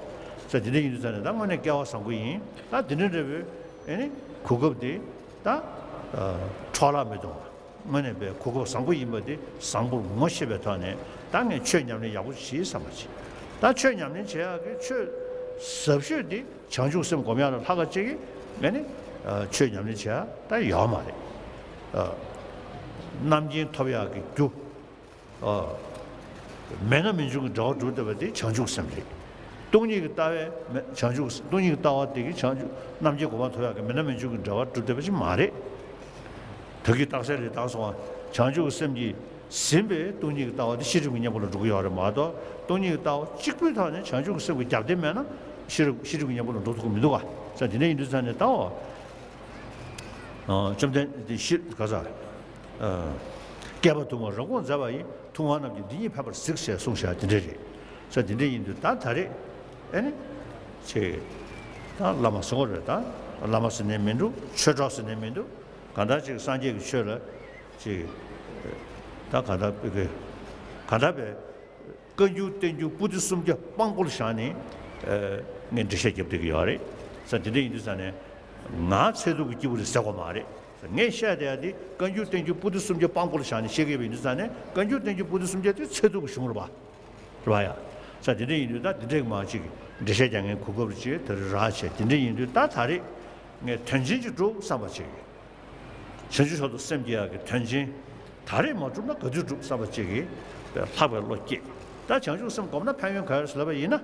ས་དེ་འདྲ་ཡིན་དུས་ཙང་ནས་ད་དངོས་གནས་སྐལ་བ་བཟང་པོ་ཡིན། ད་དེ་འདྲ་འདྲ་བོའི་ཨེ་ནི་གོ་སྐབས་དེ་ད་འཕྲོ་བརླག་མི་གཏོང་བ། དངོས་གནས་པའི་གོ་སྐབས་བཟང་པོ་ཡིན་པ་དེ་བཟང་པོར་ངོ་ཤེས་པའི་ཐོག་ནས་ད་ངས་ཆོས་ཉམས་ལེན་ཡག་པོ་བྱེད་བསམ་པ་བྱེད། ད་ཆོས་ཉམས་ལེན་བྱེད་ཡག་གི་ཆོས་ཟབ་ཤོས་དེ། བྱང་ཆུབ་སེམས་སྒོམ་ཡག་ལ་ལྷག་ག་ཅིག་གིས་ངས་ནི་ཆོས་ཉམས་ལེན་བྱེད་ཡག་ད་ཡོད་མ་རེད། རྣམ་མཁྱེན་ཐོབ་ཡག་གི་རྒྱུ། མེད་ན་མི་འབྱུང་གི་འབྲས་བུ་སྒྲུབ་བསྡད་པ་དེ་བྱང་ཆུབ་སེམས་རེད། སྟོང་ཉིད་ཀྱི་ལྟ་བས་མེ་བྱང་ཆུབ་ཀྱི་སྟོང་ཉིད་ཀྱི་ལྟ་བ་དེ་གིས་བྱང་ཆུབ་རྣམ་མཁྱེན་གོ་འཕང་ཐོབ་ཡག་གི་མི་རྣམ་སྨིན་གྲོལ་གྱི་འབྲེལ་བ་གྲུབ་བསྡད་པ་ཅིག་མ་རེད། ད་གིན་རྟགས་གསལ་ལས་བརྟགས་སོང་བ། བྱང་ཆུབ་ཀྱི་སེམས་ཀྱིས་ཟིན་པའི་སྟོང་ཉིད་ཀྱི་ལྟ་བ་དེ་ཤེས་སྒྲིབ་ཀྱི་གཉེན་པོ་ལ་འགྲོ་གི་ཡོད་རེད་མ་གཏོགས། སྟོང་ཉིད་ཀྱི་ལྟ་བ་གཅིག་པུའི་ཐོག་ནས་བྱང་ཆུབ་ཀྱི་སེམས་ཀྱི་རྒྱབ་རྟེན་མེད་ན་ཤེས་རབ་ཤེས་སྒྲིབ་ཀྱི་གཉེན་པོ་ལ་འགྲོ་ཐུབ་ཀྱི་མི་འདུག་ག་ས་དེ་འདྲ་ཡིན་དུས་ཙང་ནས་ད་འོ། བཅོམ་ལྡན་འདས་ཤི་ག་ས། བསྐལ་པ་དུ་མར་རབ་དགོངས་མཛད་པ་ཡིས། ཐུབ་དབང་རྣམས་ཀྱིས་འདི་ཉིད་ཕན་པར་གཟིགས་ཞེས་གསུངས་བཞག་དེ་འདྲ་རེད། ས་དེ་འདྲ་ཡིན་དུས་ད་ད་རེད། ཨེ་ནི། ཅིག་ད་བླ་མ་ཟེར་དགོས་རེད་ད། བླ་མ་ཟེར་ནས་མི་འདུག་ཆོས་གྲོགས་ཟེར་ནས་མི་འདུག་གང་ལྟར་ཅིག་སངས་རྒྱས་ཀྱི་ཆོས་ལ། ཅིག་ད་གང་ལྟར་བོད་ཀྱི་གང་ལྟར་བས། བཀའ་འགྱུར་བསྟན་འགྱུར་པོ་ཏི་སུམ་བརྒྱ་དཔང་པོར་བཞག་ནས། ཨ། ངས་འགྲེལ་བཤད་རྒྱབ་བསྡད་ཀྱི་ཡོད་རེད། ས་དེ་འདྲ་ཡིན་དུས་ཙང་ནས། ང་ཚད་ཐུབ་ཀྱི་སྐྱེས་བུ་རེད་ཟེར་དགོས་མ་རེད། ངས་བཤད་བསྡད་ཡ་དེ་བཀའ་འགྱུར་བསྟན་འགྱུར་པོ་ཏི་སུམ་བརྒྱ་དཔང་པོར་བཞག་ནས་བཤད་ཀྱི་ཡོད་པ་ཡིན་དུས་ཙང་ནས། བཀའ་འགྱུར་བསྟན་འགྱུར་པོ་ཏི་སུམ་བརྒྱ་དེ་ཚད་ཐུབ་ཀྱི་གཞུང་རེད་པ། རེད་པ་ཡ། ས་དེ་འདྲ་ཡིན་དུས་ད་དེ་འདྲས་མ་ཅིག་འགྲེལ་བཤད་རྒྱག་མཁན་གོ་སྐབས་ཅིག་དེ་རེ་རག་བྱས། དེ་འདྲ་ཡིན་དུས་ད་ད་རེས་ངས་དོན་ཆེན་ཅིག་སྒྲུབ་བསམ་པ་བྱེད་ཀྱི། བྱང་ཆུབ་མཆོག་ཏུ་སེམས་བསྐྱེད་ཡག་གི་དོན་ཆེན། ད་རེས་མ་སྒྲུབ་ན་ག་དུས་སྒྲུབ་བསམ་པ་ཅིག་གིས་ལྷག་པའི་བློ་སྐྱེས། ད་བྱང་ཆུབ་སེམས་སྒོམ་ན་ཕན་ཡོན་ག་རེ་ཟེར་ལབ་པ་ཡིན་ན།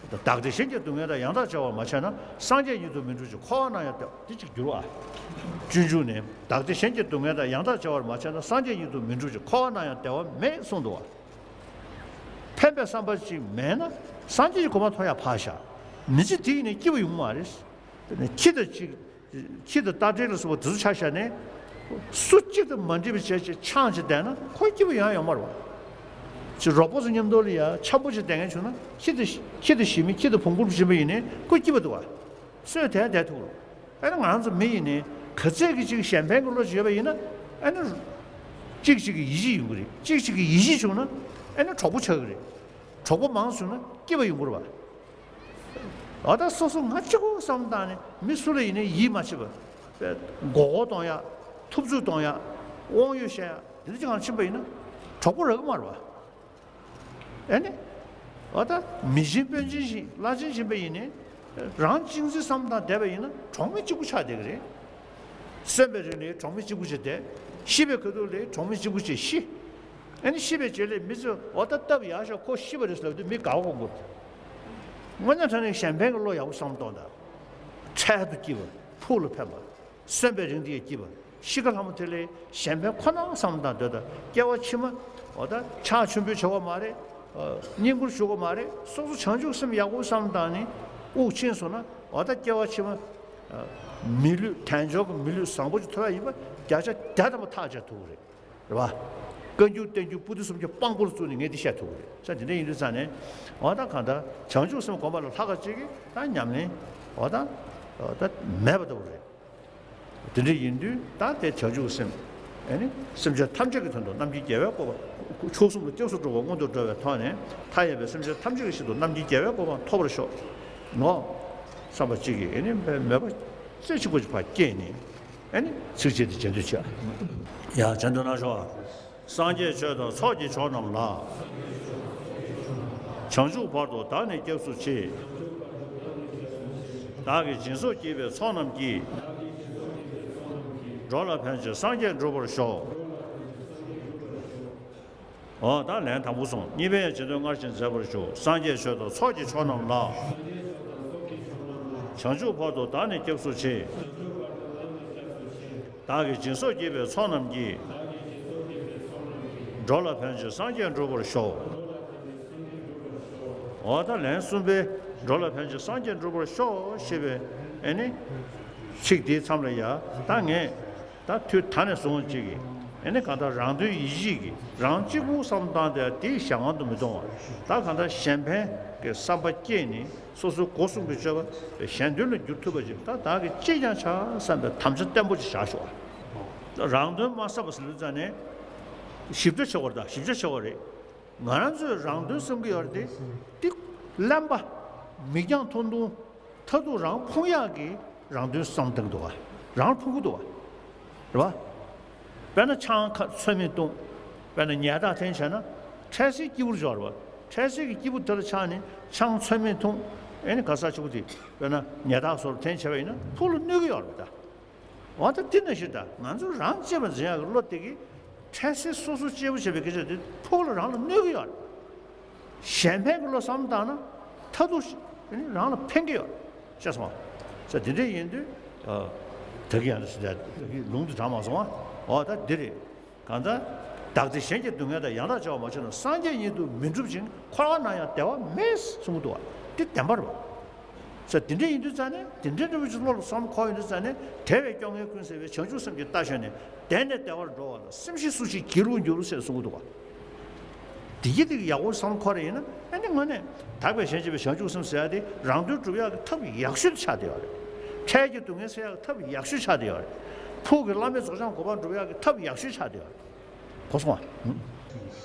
བདག་བདེ་གཞན་གྱི་སྡུག་བསྔལ་དང་། ཡང་དག་བྱ་བར་མ་བྱས་ན། སངས་རྒྱས་ཉིད་དུ་མི་འགྲུབ་ཅིང་། འཁོར་བར་སྣང་ཡང་བདེ་བ། དེ་གཅིག་བསྒྱུར་བ། སྤྱོད་འཇུག་ནས། བདག་བདེ་གཞན་གྱི་སྡུག་བསྔལ་དང་། ཡང་དག་བྱ་བར་མ་བྱས་ན། སངས་རྒྱས་ཉིད་དུ་མི་འགྲུབ་ཅིང་། འཁོར་བར་སྣང་ཡང་བདེ་བ་མེད་གསུངས་འདུག་བ། ཕན་པའི་བསམ་པ་ཅིག་མེད་ན་སངས་རྒྱས་ཀྱི་གོ་འཕང་ཐོབ་ཡག་ཕར་བཞག་མི་ཚེ་དེ་ཡིན་ནའི་སྐྱིད་པོ་ཡོང་གི་མ་རེད། དེ་ནས་ཁྱི་དང་གཅིག་ཁྱི་དང་རྟ་དྲེལ་ལ་སོགས་པ་དེ་ཚོ་ཆ་བཞག་ནས། སུ་གཅིག་ཏུ་མ་འདྲིས་པ་བྱས་བྱས་ཆང་ཅིག་བསྡད་ན་ཁོ་སྐྱིད་པོ་ཡོང་ཡ་ཡོད་མ་རེད་བ། ཅིག་རོགས་པ་ཚོ་མཉམ་དུ་ལ་ཡ་འཆམ་པོ་ཅིག་བསྡད་མཁན་བྱུང་ན། ཁྱི་དང་ཁྱི་དང་ཞི་མི་ཁྱི་དང་བོང་གུ་བྱེད་པ་ཡིན་ནའི་ཁོ་སྐྱིད་པོ་འདུག་བ། སོས་དལ་བསྡད་ཐུབ་རེད། ཨ་ནི་ང་རང་ཚོ་མི་ཡིན་ནའི་ག་ཚད་ཀྱི་ཅིག་གཞན་ཕན་གྱི་བློ་ཅིག་ཡོད་པ་ཡིན་ན། ཨ་ནི་གཅིག་གཅིག་གི་ཡིད་ཆེས་ཡོང་གི་རེད། གཅིག་གཅིག་གི་ཡིད་ཆེས་བྱུང་ན་ཨ་ནི་གྲོགས་པོ་ཆགས་ཀྱི་རེད། གྲོགས་པོ་མང་བྱུང་ན་སྐྱིད་པ་ཡོང་གི་རེད་བ། འོ་ད་སོ་སོ་ང་གཅིག་པོ་བསམ་བཏང་ནས་མི་སུ་ལ་ཡིན་ནའི་ཡིད་མ་ཆེས་པ། མགོ་སྐོར་གཏོང་ཡ། ཐུབ་ཚོད་གཏོང་ཡ། དབང་ཡོད་བཤད་ཡ། འདི་འདྲ་ཅིག་སྒང་ཕྱིན་པ་ཡིན་ན་གྲོགས་པོ་རག་གི་མ་རེད་བ། ཨེ་ནི། འོ་ད་མི་ཆེན་དཔོན་ཆེན་ཞིག་བླ་ཆེན་ཕྱིན་པ་ཡིན་ནའི། རང་གཅེས་འཛིན་བསམ་བཏང་བསྡད་པ་ཡིན་ན་གྲོགས་མེད་གཅིག་པུ་ཆགས་བསྡད་ཀྱི་རེད། གསོན་པའི་རིང་ལ་གྲོགས་མེད་གཅིག་པུ་ཅིག་བསྡད། ཤི་བའི་ཁ་ཐུག་ལ་གྲོགས་མེད་གཅིག་པུ་ཅིག་ཤི། ཨ་ནི་ཤི་བའི་རྗེས་ལ་མི་ཚོས་འོ་ད་སྟབས་ཡག་ཤོག་ཁོ་ཤི་བ་རེད་ཟེར་ལབ་དུས་མི་དགའ་བ་གོ་གོ། དངོས་གནས་དྲང་གནས་གཞན་ཕན་གྱི་བློ་ཡག་པོ་བསམ་བློ་གཏོང་དང་། འཕྲལ་དུ་སྐྱིད་པ། ཕུགས་ལ་ཕན་པ། གསོན་པའི་རིང་དུ་ཡང་སྐྱིད་པ། ཤི་ཁ་ལྷ་མོ་དེ་ལས་གཞན་ཕན་ཁོ་ན་བསམ་བློ་བཏང་སྡོད་དང་། སྐྱེ་བ་ཕྱི་མ་འོ་ད་ཕྱག་མཆོད་འབུལ་བྱེད་དགོས་མ་རེད། བསྙེན་བཀུར་ཞུ་དགོས་མ་རེད། སོ་སོ་བྱང་ཆུབ་སེམས་ཡག་པོ་བསམ་བཏང་ནས་དབུགས་ཕྱིན་སོང་ན། འོ་ད་སྐྱེ་བ་ཕྱི་མ་མི་ལུས་དལ་འབྱོར་གྱི་མི་ལུས་བཟང་པོ་ཅིག་ཐོབ་ཡ་ཡིན་པ་བརྒྱ་ཆ་བརྒྱ་ཐམ་པ་ཐག་བཅད་ཐུབ་ཀྱི་རེད། རེད་བ། བཀའ་འགྱུར་བསྟན་འགྱུར་པོ་ཏི་སུམ་བརྒྱ་དཔང་པོར་བཙུགས་ནས་ངས་འདི་བཤད་ཐུབ་ཀྱི་རེད། ས་དེ་འདྲ་ཡིན་དུས་ཙང་ནས། འོ་ད་གང་ལྟར་བྱང་ཆུབ་སེམས་སྒོམ་པ་ལ་ལྷག་དཀའ་ཅིག་གིས་ད་ཉམས་ལེན། འོ་ད། འོ་ད་མེད་པ་ལྟ་བུ་རེད། དེ་འདྲ་ཡིན་དུས་ད་དེ་བྱང་ཆུབ་སེམས། ཨེ་ནི་སེམས་ཅན་ཐམས་ཅད་ཀྱི་དོན་དུ་རྣམ་མཁྱེན་རྒྱལ་བའི་གོ་འཕང་། མཆོག་གསུམ་ལ་སྐྱབས་སུ་འགྲོ་བ་སྔོན་དུ་འགྲོ་བའི་ཐོག་ནས། མཐའ་ཡས་པའི་སེམས་ཅན་ཐམས་ཅད་ཀྱི་ཞིང་དུ་རྣམ་མཁྱེན་རྒྱལ་བའི་གོ་འཕང་ཐོབ་པར་ཤོག་ངོ་། བསམ་པ་གཅིག་གིས་ཨེ་ནི་མོས་པ་རྩེ་གཅིག་པ་ཅིག་ཕར་བསྐྱེད་ནས། ཨེ་ནི་ཚིགས་བཅད་དེ་སྦྱར་དུ་བྱ། ཡ་སྦྱར་དུ་གནང་ཤོག་སངས་རྒྱས་ཆོས་དང་ཚོགས་ཀྱི་མཆོག་རྣམས་ལ། བྱང་ཆུབ་བར་དུ་བདག་ནི་སྐྱབས་སུ་མཆི། བདག་གིས་སྦྱིན་སོགས་བགྱིས་པའི་ཚོགས་རྣམས་ཀྱིས། འགྲོ་ལ་ཕན་ཕྱིར་སངས་རྒྱས་འགྲུབ་པར་ཤོག་འོ་ད་ལན་དང་པོ་སོང་། གཉིས་པའི་ཡང་རྗེས་ཟློས་སྔར་བཞིན་མཛད་པར་ཞུ། སངས་རྒྱས་ཆོས་དང་ཚོགས་ཀྱི་མཆོག་རྣམས་ལ། བྱང་ཆུབ་བར་དུ་བདག་ནི་སྐྱབས་སུ་མཆི། བདག་གིས་སྦྱིན་སོགས་བགྱིས་པའི་ཚོགས་རྣམས་ཀྱིས། འགྲོ་ལ་ཕན་ཕྱིར་སངས་རྒྱས་འགྲུབ་པར་ཤོག་འོ་ད་ལན་གསུམ་པའི་འགྲོ་ལ་ཕན་ཕྱིར་སངས་རྒྱས་འགྲུབ་པར་ཤོག་ཞེས་པའི་ཨེ་ནི། ཚིག་དེའི་མཚམས་ལ་ཡ་ད་ངས། ད་དུས་ད་ནས་བཟུང་གཅིག་གིས་ཨེ་ནི་གང་ལྟར་རང་དོན་ཡིད་བྱེད་ཀྱི་རང་གཅིག་པུ་བསམ་བཏང་སྟེ་དེའི་གཞན་དབང་དུ་མི་གཏོང་བར། ད་གང་ལྟར་གཞན་ཕན་གྱི་བསམ་པ་བསྐྱེད་ནས་སོ་སོའི་སྒོ་གསུམ་གྱི་སྤྱོད་པ་གཞན་དོན་ལ་བསྒྱུར་ཐུབ་པ་ཅིག་ད་བདག་གིས་ཅིས་ཀྱང་བྱ་བསམ་པའི་དམ་བཅའ་བརྟན་པོ་ཅིག་བཞག་ཤོག་རང་དོན་མ་བསམ་པ་ཟེར་ལུགས་ཙང་ནས་ཞིབ་ཕྲ་ཆེ་བ་རེད། ད་ཞིབ་ཆ་ཆེ་བ་རེད། ང་རང་ཚོས་རང་དོན་བསམ་གྱི་ཡོད་རེད་དེ། ཏིག་གླེན་པ། མིག་རྒྱང་ཐུང་ཐུང་། མཐར་ཐུག་རང་ཕུང་ཡག་གི་རང་དོན་བསམ་བཏང་འདུག་བ། རང་ཕུང་གི་འདུག་བ། རེད་བ། དཔེར་ན་ཆང་ཁ་ཚོད་མེད་འཐུང་། དཔེར་ན་ཉལ་ཐག་འཐེན་བྱས་ན། འཕྲལ་སེལ་སྐྱིད་པོར་འབྱོར་བ། འཕྲལ་སེལ་གྱི་སྐྱིད་པོ་དེ་ལ་ཆགས་ནས་ཆང་ཚོད་མེད་འཐུང་། ཨེ་ནི་ག་ས་ཆུ་བོ་དེ་དཔེར་ན་ཉལ་ཐག་སོར་འཐེན་བྱས་པ་ཡིན་ན་ཕུགས་ལ་གནོད་ཀྱི་ཡོད་རེད་ད། འོ་ད་དེ་ནང་བཞིན་ད་ང་ཚོ་རང་གཅེས་པར་འཛིན་ཡག་གི་བློ་དེ་གིས་འཕྲལ་སེལ་སོ་སོ་གཅེས་པོ་བྱེད་པའི་སྐད་ཆ་དེ་ཕུགས་ལ་རང་ལ་གནོད་ཀྱི་ཡོད་རེད། གཞན་ཕན་གྱི་བློ་བསམ་བཏང་ན། མཐའ་ མཐར་ཐུག་ཨ་ནི་རང་ལ་ཕན་གྱི་ཡོད་རེད། ཤེས་སོང་ང་། ས་དེ་འདྲ་ཡིན་དུས་ད་གི་ཡང་ད་ལུང་དུ་དྲངས་མ་སོང་ང་། འོ་ད་འདི་རེད། གང་ལྟར། བདག་བདེ་གཞན་གྱི་སྡུག་བསྔལ་དང་། ཡང་དག་བྱ་བ་མ་བྱས་ན། སངས་རྒྱས་ཉིད་དུ་མི་འགྲུབ་ཅིང་། འཁོར་བ་ན་ཡང་བདེ་བ་མེད་གསུང་གི་འདུག་བ། འདི་བདེན་པ་རེད་བ། ས་དེ་འདྲ་ཡིན་དུས་ཙང་ནས་དེ་འདྲ་འདྲ་བོ་ཅིག་བློ་ལ་བསམ་བློ་འཁོར་ཡོང་དུས་ཙང་ནས། བདེ་བས་སྐྱོ་ངལ་ཀུན་སེལ་བའི། བྱང་ཆུབ་སེམས་ཀྱིས་བལྟ་ཞེན་ནས། བདེ་ནས་བདེ་བར་འགྲོ་བ་ལ། སེམས་ཤེས་སུ་ཞིག་སྒྱིད་ལུག་འགྱུར་ཟེར་གསུང་གི་འདུག་བ། དེ་གི་དེ་གི་ཡག་པོ་བསམ་བློ་འཁོར་ཡིན་ན། ཨ་ནི་དངོས་གནས་དག་པའི་གཞན་གཅེས་པའི་བྱང་ཆུབ་སེམས་ཟེར་ཡ་དེ་རང་དོན་སྒྲུབ་ཡག་གི་ཐབས་ཡག་ཤོས་དེ་ཆགས་བསྡད་ཡོད་རེད། འཕྲལ་གྱི་སྡུག་བསྔལ་སེལ་ཡག་གི་ཐབས་ཡག་ཤོས་ཆགས་བསྡད་ཡོད་རེད། ཕུགས་ཀྱི་བླ་མེད་རྫོགས་བྱང་གོ་འཕང་སྒྲུབ་ཡག་གི་ཐབས་ཡག་ཤོས་ཆགས་བསྡད་ཡོད་རེད། གོ་སོང་ང་།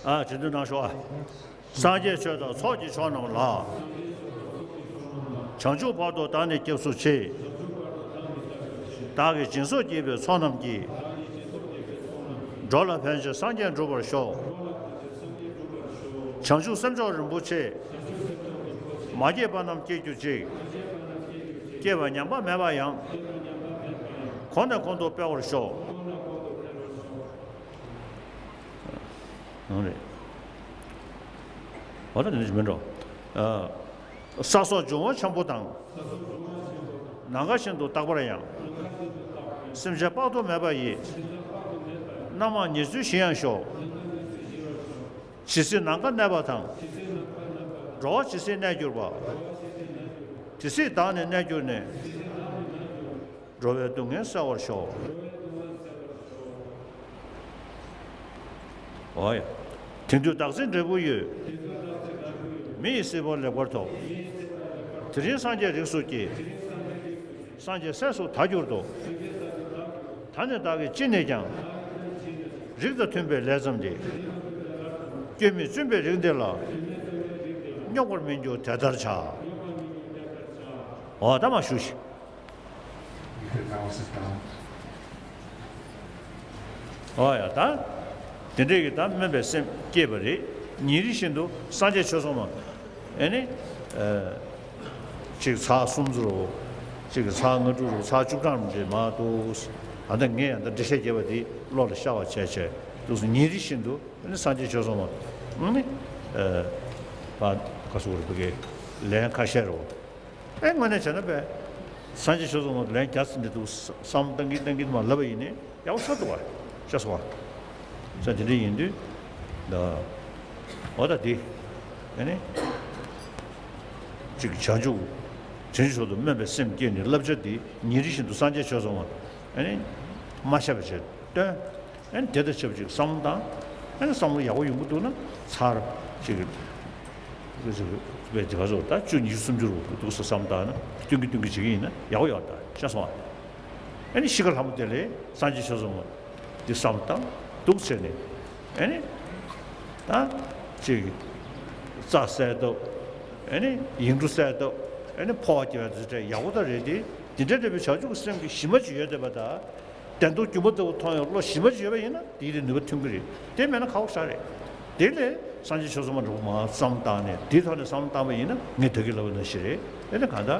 ཨ། རྗེས་ཟློས་གནང་ཤོག་ཨ། སངས་རྒྱས་ཆོས་དང་ཚོགས་ཀྱི་མཆོག་རྣམས་ལ། བྱང་ཆུབ་བར་དུ་བདག་ནི་སྐྱབས་སུ་མཆི། བདག་གིས་སྦྱིན་སོགས་བགྱིས་པའི་ཚོགས་རྣམས་ཀྱིས། འགྲོ་ལ་ཕན་ཕྱིར་སངས་རྒྱས་འགྲུབ་པར་ཤོག། བྱང་ཆུབ་སེམས་མཆོག་རིན་པོ་ཆེ། མ་སྐྱེས་པ་རྣམས་སྐྱེ་གྱུར་ཅིག། སྐྱེས་པ་ཉམས་པ་མེད་པ་ཡང་། གོང་ནས་གོང་དུ་འཕེལ་བར་ཤོག། ཡོང་རེད། འོ་ད་དེ་འདྲ་ཞིག་མིན་འགྲོ། ཨ། ས་སོགས་འབྱུང་བ་ཆེན་པོ་དང་། ནམ་མཁའ་བཞིན་དུ་རྟག་པར་ཡང་། སེམས་ཅན་དཔག་ཏུ་མེད་པ་ཡི། རྣམ་མང་ཉེར་འཚོའི་ཞིང་ཡང་ཤོག། ཇི་སྲིད་ནམ་མཁའ་གནས་པ་དང་། འགྲོ་བ་ཇི་སྲིད་གནས་གྱུར་པ། དེ་སྲིད་བདག་ནི་གནས་གྱུར་ནས། འགྲོ་བའི་སྡུག་བསྔལ་སེལ་བར་ཤོག། འོ་ཡ། དེང་དུས་བདག་འཛིན་འབྲས་བུ་ཡོད། མི་ཡི་སྲིད་པ་ལེགས་པར་ཐོབ། དེ་རིང་སངས་རྒྱས་རིགས་སུ་སྐྱེས། སངས་རྒྱས་སྲས་སུ་ད་གྱུར་ཏོ། ད་ནི་བདག་གིས་ཅི་ནས་ཀྱང་། རིགས་དང་མཐུན་པའི་ལས་བརྩམས་ཏེ། སྐྱོན་མེད་བཙུན་པའི་རིགས་འདི་ལ། རྙོག་པར་མི་འགྱུར་དེ་ལྟར་བྱ། འོ་ད་མར་བཞུགས་ཤིག། འོ་ཡ། ད་དེ་འདྲས་ཀྱི་ད་སྨོན་པའི་སེམས་སྐྱེས་པ་རེད། ཉིན་རེ་བཞིན་དུ་སངས་རྒྱས་ཆོས་ཚོགས་མ། ཨེ་ནི། ཨ། གཅིག་ཚར་གསུམ་ཚོ་རུ། གཅིག་གི་ཚར་ལྔ་དྲུག་རུ། ཚར་བཅུ་གྲངས་རེ་མ་འདུག། ཨ། ད་ངས་ཡང་ད་འགྲེལ་བཤད་རྒྱབ་པ་དེ་བློ་ལ་ཤར་བ་བྱས་བྱས་འདུག་སེ། ཉིན་རེ་བཞིན་དུ་ཨ་ནི་སངས་རྒྱས་ཆོས་ཚོགས་མ། ཨ་ནི། ཨ། ཕ་ག་སུ་རུ་བུ་གའི་ལན་ཁ་ཤས་རུ། ཨེ། དངོས་གནས་བྱས་ན་པས། སངས་རྒྱས་ཆོས་ཚོགས་མ་ལན་བརྒྱ་ཙམ་འདི་འདུག་བསམ་བཏང་གིན་བཏང་གིན་མར་ལབ་པ་ཡིན་ནའི་ཡག་པོ་ཆགས་འདུག་བ། ཤེས་སོང་བ། ས་དེ་འདྲ་ཡིན་དུས། ད། འོ་ད་འདི། ཨ་ནི། གཅིག་བྱང་ཆུབ། བྱང་ཆུབ་མཆོག་ཏུ་སྨོན་པའི་སེམས་བསྐྱེད་ནས་བསླབ་བྱ་འདི་ཉིན་རེ་བཞིན་དུ་སངས་རྒྱས་ཆོས་ཚོགས་མ། ཨ་ནི། མ་ཤེས་པ་བྱས་སྟོན། ཨ་ནི་དེ་དང་ཆབས་ཅིག་བསམ་བློ་བཏང་། ཨ་ནི་བསམ་བློ་ཡག་པོ་ཡོང་གི་འདུག་ན་ཚར་ཅིག་གི་ཅིག་པའི་དེ་ག་ཚོ་ད་བཅུ་ཉི་ཤུ་སུམ་ཅུ་རུ་འདུག་སེ་བསམ་བཏང་ན་སྟོན་གྱི་སྟོན་གྱི་བྱེད་ཀྱི་ཡིན་ན་ཡག་པོ་ཡོད་ད་ཤེས་སོང་ཨ། ཨ་ནི་ཤི་ཁ་ལྷ་མོ་དེ་ལས་སངས་རྒྱས་ཆོས་ཚོགས་མ་འདི་བསམ་བཏང་འདུག་བྱས་ནས། ཨ་ནི་ད་ཅིག་རྩྭ་གསེལ་ཐབས། ཨ་ནི་ཡིག་འབྲུ་གསེལ་ཐབས། ཨ་ནི་འཕོ་བ་སྐྱེ་བ་དེ་འདྲ་ཡག་པོ་ད་རེད་དེ། དེ་འདྲ་འདྲ་བའི་བྱང་ཆུབ་ཀྱི་སེམས་ཀྱི་གཞི་མ་ཅིག་ཡོད་བསྡད་པ་ད། བདེན་སྟོང་སྒྱུ་མ་ལྟ་བུ་མཐོང་ཡང་བློ་ཞིབ་མ་ཅིག་ཡོད་པ་ཡིན་ན་དེའི་དེ་ནུས་པ་ཐོན་གྱི་རེད། དེ་མེད་ན་ཁག་པོ་ཞེ་དྲག་རེད། དེ་ལས་སངས་རྒྱས་ཆོས་ཚོགས་མ་འགྲོ་མ་བསམ་བཏང་ནས་དེའི་ཐོག་ནས་བསམ་བཏང་པ་ཡིན་ན་ངས་ད་གིན་ལབ་པ་ནང་བཞིན་རེད། དེ་ནས་གང་ལྟར།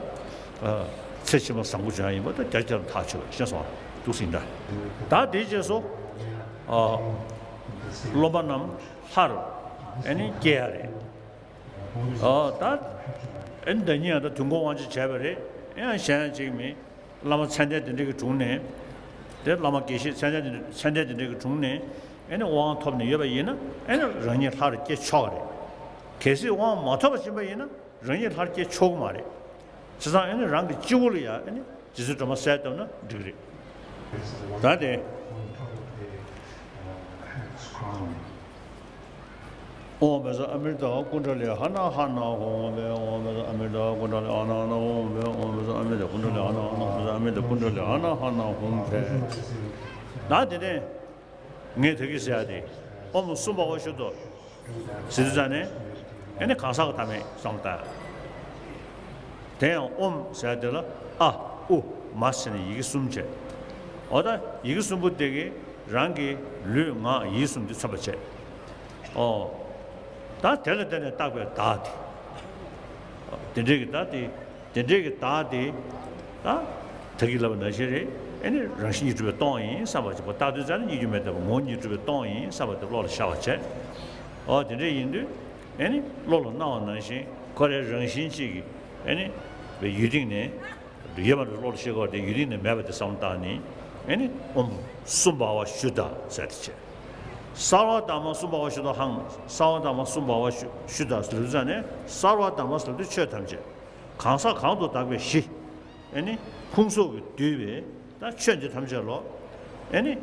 ཨ། ཚེ་ཕྱི་མ་བཟང་པོ་འབྱུང་ཡ་ཡིན་པ་ད་རྒྱ་ཆེར་ཐག་ཆོད་པ་ཤེས་སོང་ཨ། འདུག་སེ་ཡིན་ད། ད་དེའི་རྗེས་སུ། ཨ། སློབ་མ་རྣམས་སླར་ཨ་ནི་སྐྱེ་ཡ་རེད། ཨ། ད་ཨ་ནི་ད་ཉིད་ཡང་ད་དུས་འཁོར་དབང་ཆེན་བྱས་པ་རེད། ཡང་གཞན་ཡང་གཅིག་མིན། བླ་མ་མཚན་ལྡན་དེ་འདྲ་གི་དྲུང་ནས། དེ་བླ་མ་དགེ་བཤེས་མཚན་ལྡན་དེ་མཚན་ལྡན་དེ་འདྲ་གི་དྲུང་ནས་ཨ་ནི་དབང་ཐོབ་ནས་ཡོད་པ་ཡིན་ན་ཨ་ནི་རང་ཉིད་སླར་སྐྱེ་ཆོག་གི་རེད། གལ་སྲིད་དབང་མ་ཐོབ་པ་ཕྱིན་པ་ཡིན་ན་རང་ཉིད་སླར་སྐྱེ་ཆོག་གི་མ་རེད། བྱས་ཙང་ཨ་ནི་རང་གི་སྤྱི་བོ་ལ་ཡ་ཨ་ནི་རྗེ་བཙུན་སྒྲོལ་མ་གསལ་བཏབ་ན་འགྲིག་གི་རེད། ད་དེ། ཨོཾ་བཛྲ་ཨ་མྲྀ་ཏ་ཀུཎྜ་ལི་ཧ་ན་ཧ་ན་ཧཱུྃ་ཕཊ། ཨོཾ་བཛྲ་ཨ་མྲྀ་ཏ་ཀུཎྜ་ལི་ཧ་ན་ཧ་ན་ཧཱུྃ་ཕཊ། ཨོཾ་བཛྲ་ཨ་མྲྀ་ཏ་ཀུཎྜ་ལི་ཧ་ན་ཧ་ན་ཧཱུྃ་ཕཊ། ཨོཾ་བཛྲ་ཨ་མྲྀ་ཏ་ཀུཎྜ་ལི་ཧ་ན་ཧ་ན་ཧཱུྃ་ཕཊ། ད་དེ་ནས་ངས་ད་གིན་ཟེར་ཡ་དེ་ཨོཾ་གསུམ་པ་འོ་ཞུ་དོ། ཟེར་དུས་ཙ་ནས་ཨ་ནི་གང་ཟག་གི་ཐ་མའི་བསམ་བློ་བཏང་། དེ་ཡང་ཨོཾ་ཟེར་དེ་ལ་ཨ་ཨུ་མ་ཟེར་ནས་ཡི་གེ་གསུམ་བྱས། འོ་ད་ཡི་གེ་གསུམ་པོ་དེ་གིས་རང་གི་ལུས་ངག་ཡིད་གསུམ་དེ་མཚོན་པ་བྱས། ཨོ། ད་དེ་ལ་བརྟེན་ནས་བཏགས་པའི་བདག་དེ། དེ་འདྲའི་གི་བདག་དེ། དེ་འདྲའི་གི་བདག་དེ། ད། ད་གིན་ལབ་པ་ནང་བཞིན་རེད། ཨེ་ནི་རང་བཞིན་གཉིས་གྲུབ་པས་སྟོང་ཡིན་བསམ་པ་གཅིག་པོ་བཏགས་དུས་ཙ་ན་གཉིས་རྒྱུ་མེད་བཏགས་པ་ངོ་བོ་ཉིད་གྲུབ་པས་སྟོང་ཡིན་བསམ་པ་དེ་བློ་ལ་ཤར་བ་བྱས། ཨོ་དེ་འདྲ་ཡིན་དུས་ཨེ་ནི་བློ་ལ་སྣང་བ་ནང་བཞིན་ ཁོ་རའི་རང་བཞིན་གཅིག་གིས་ཨེ་ནི་ཡུལ་སྟེང་ནས་ཡོད་པ་འདྲ་བློ་ལ་ཤེས་དགོས་ཏེ། ཡུལ་སྟེང་ནས་མེད་པ་དེ་བསམ་བློ་བཏང་ནས། ཨེ་ནི་ཨོཾ་སུ་བྷ་ཝ་ཤུདྡྷ་ཟེར་ཏེ་བྱས། སརྦ་དྷརྨ་སུ་བྷ་ཝ་ཤུདྡྷོ་ཧཾ། སརྦ་དྷརྨ་སུ་བྷ་ཝ་ཤུ་ཤུདྡྷ་ཟེར་ལབ་དུས་ཙ་ནས། སརྦ་དྷརྨ་ཟེར་ལབ་དུས་ཆོས་ཐམས་ཅད། གང་ཟག་གང་དུ་བདག་པའི་གཞི། ཨེ་ནི་ཕུང་སོགས་ཀྱིས་བསྡུས་པའི་ད་ཆོས་འདི་ཐམས་ཅད་ལོ། ཨེ་ནི་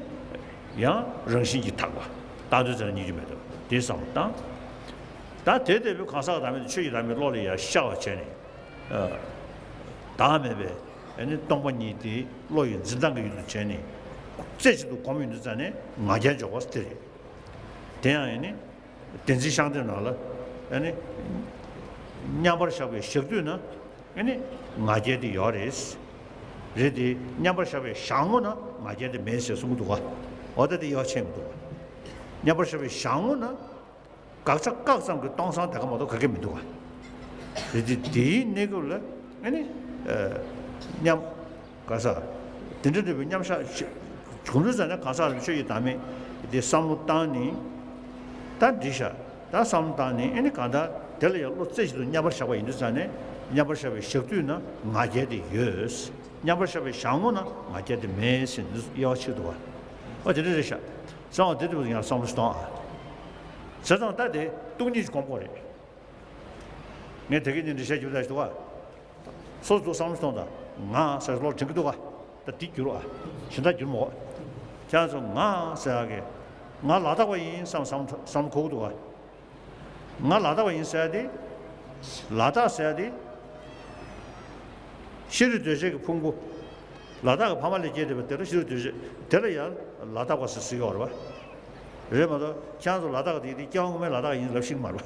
ཡང་རང་བཞིན་གྱིས་དག་པ། བཏགས་དོན་ཙམ་རྙེད་རྒྱུ་མེད་དོ། དེ་བསམ་བློ་བཏང་། ད་དེ་ལྟ་བུའི་གང་ཟག་བདག་མེད་དེ་ཆོས་ཀྱི་བདག་མེད་བློ་ལ་ཡང་ཤར་བ་བྱས་ནས། ཨ། བདག་མེད་པའི་ཨེ་ནི་སྟོང་པ་ཉིད་དེ་བློ་ཡི་འཛིན་སྟངས་ཀྱི་ཡུལ་དུ་བྱས་ནས། རྩེ་གཅིག་ཏུ་སྒོམ་ཡོང་དུས་ཙ་ནས་ང་རྒྱལ་འཇོག་པ་དེ་རེད། དེ་ཡང་ཨེ་ནི་བདེན་ཚིག་ཤངས་ཐེངས་ནང་ལ། ཨེ་ནི་མཉམ་པར་བཞག་པའི་ཞག་དུས་ན། ཨེ་ནི་ང་རྒྱལ་དེ་ཡོད་རེད། རེད་དེ། མཉམ་པར་བཞག་པའི་ཞག་ངོ་ན་ང་རྒྱལ་དེ་མེད་ཟེར་གསུང་གི་འདུག་ག། འོ་ད་དེ་ཡོ་ཆེན་མི་འདུག་ག། མཉམ་པར་བཞག་པའི་ཞག་ངོ་ན་དགག་བྱ་བཀག་ཙམ་གྱི་སྟོང་སང་དེ་ག་མ་གཏོགས་ག་གེ་མི་འདུག་ག། རེད་དེ། དེའི་གནས་སྐབས་ལ་ཨེ་ནི་ཨ་མཉམ། གང་ཟག་དེ་འདྲ་འདྲ་བའི་མཉམ་བཞག་ཞིག་གོམས་འདྲིས་ཙམ་ནས། གང་ཟག་རིན་ཆོས་ཀྱི་བདག་མེད་དེ་བསམ་བློ་བཏང་ནས། ད་འདི་བཞག། ད་བསམ་བློ་བཏང་ནས། ཨེ་ནི་གང་ལྟར་དེ་ལ་ཡང་བློ་རྩེ་གཅིག་ཏུ་མཉམ་པར་བཞག་པ་ཡིན་དུས་ཙང་ནས། མཉམ་པར་བཞག་པའི་ཞག་དུས་ན་ང་རྒྱལ་དེ་ཡོད། མཉམ་པར་བཞག་པའི་ཞག་ངོ་ན་ང་རྒྱལ་དེ་མེད་ཟེར་ནས་དབྱེ་བ་ཕྱེ་འདུག་བ། ཨོ་དེ་འདྲ་རེད་ཤག། བྱས་ཙང་དེ་དུས་ཡང་བསམ་བློ་ཞིག་གཏོང་ཨ། བྱས་ཙང་ད་དེ་སྟོང་ཉིད་ཀྱི་སྒོམ་དགོས་རེད། ངས་དེ་གི་ནི་འགྲེལ་བཤད་རྒྱབ་ད་ཞིག་འདུག་བ། སོ་སོ་བསམ་བློ་གཏོང་དང་། ང་ཟེར་བློར་དྲན་གྱི་འདུག་ག། ད་འདི་བསྒྱུར་བ། གཞན་དག་བསྒྱུར་མོ། ཁྱེད་ཚོ་ང་ཟེར་ཡག་གི། ང་ལ་དྭགས་པ་ཡིན་བསམ་བསམ་བསམ་གོ་གི་འདུག་ག། ང་ལ་དྭགས་པ་ཡིན་ཟེར་ཡག་དེ། ལ་དྭགས་ཟེར་ཡག་དེ། ཤ་རུས་གདོས་བཅས་ཀྱི་ཕུང་པོ། ལ་དྭགས་ཀྱི་ཕ་མ་ལས་སྐྱེས་བསྡད་པ་དེ་ལ་ཤ་རུས་གདོས་བཅས། དེ་ལ་ཡང་ལ་དྭགས་པ་ཟེར་ཟེར་གྱི་ཡོད་རེད་པ། རེད་མ་གཏོགས་ཁྱེད་ཚོ་ལ་དྭགས་དེ་དེ་སྐྱེ་བ་སྔོན་མའི་ལ་དྭགས་ཡིན་ལབ་ཤེས་ཀྱི་མ་རེད་པ།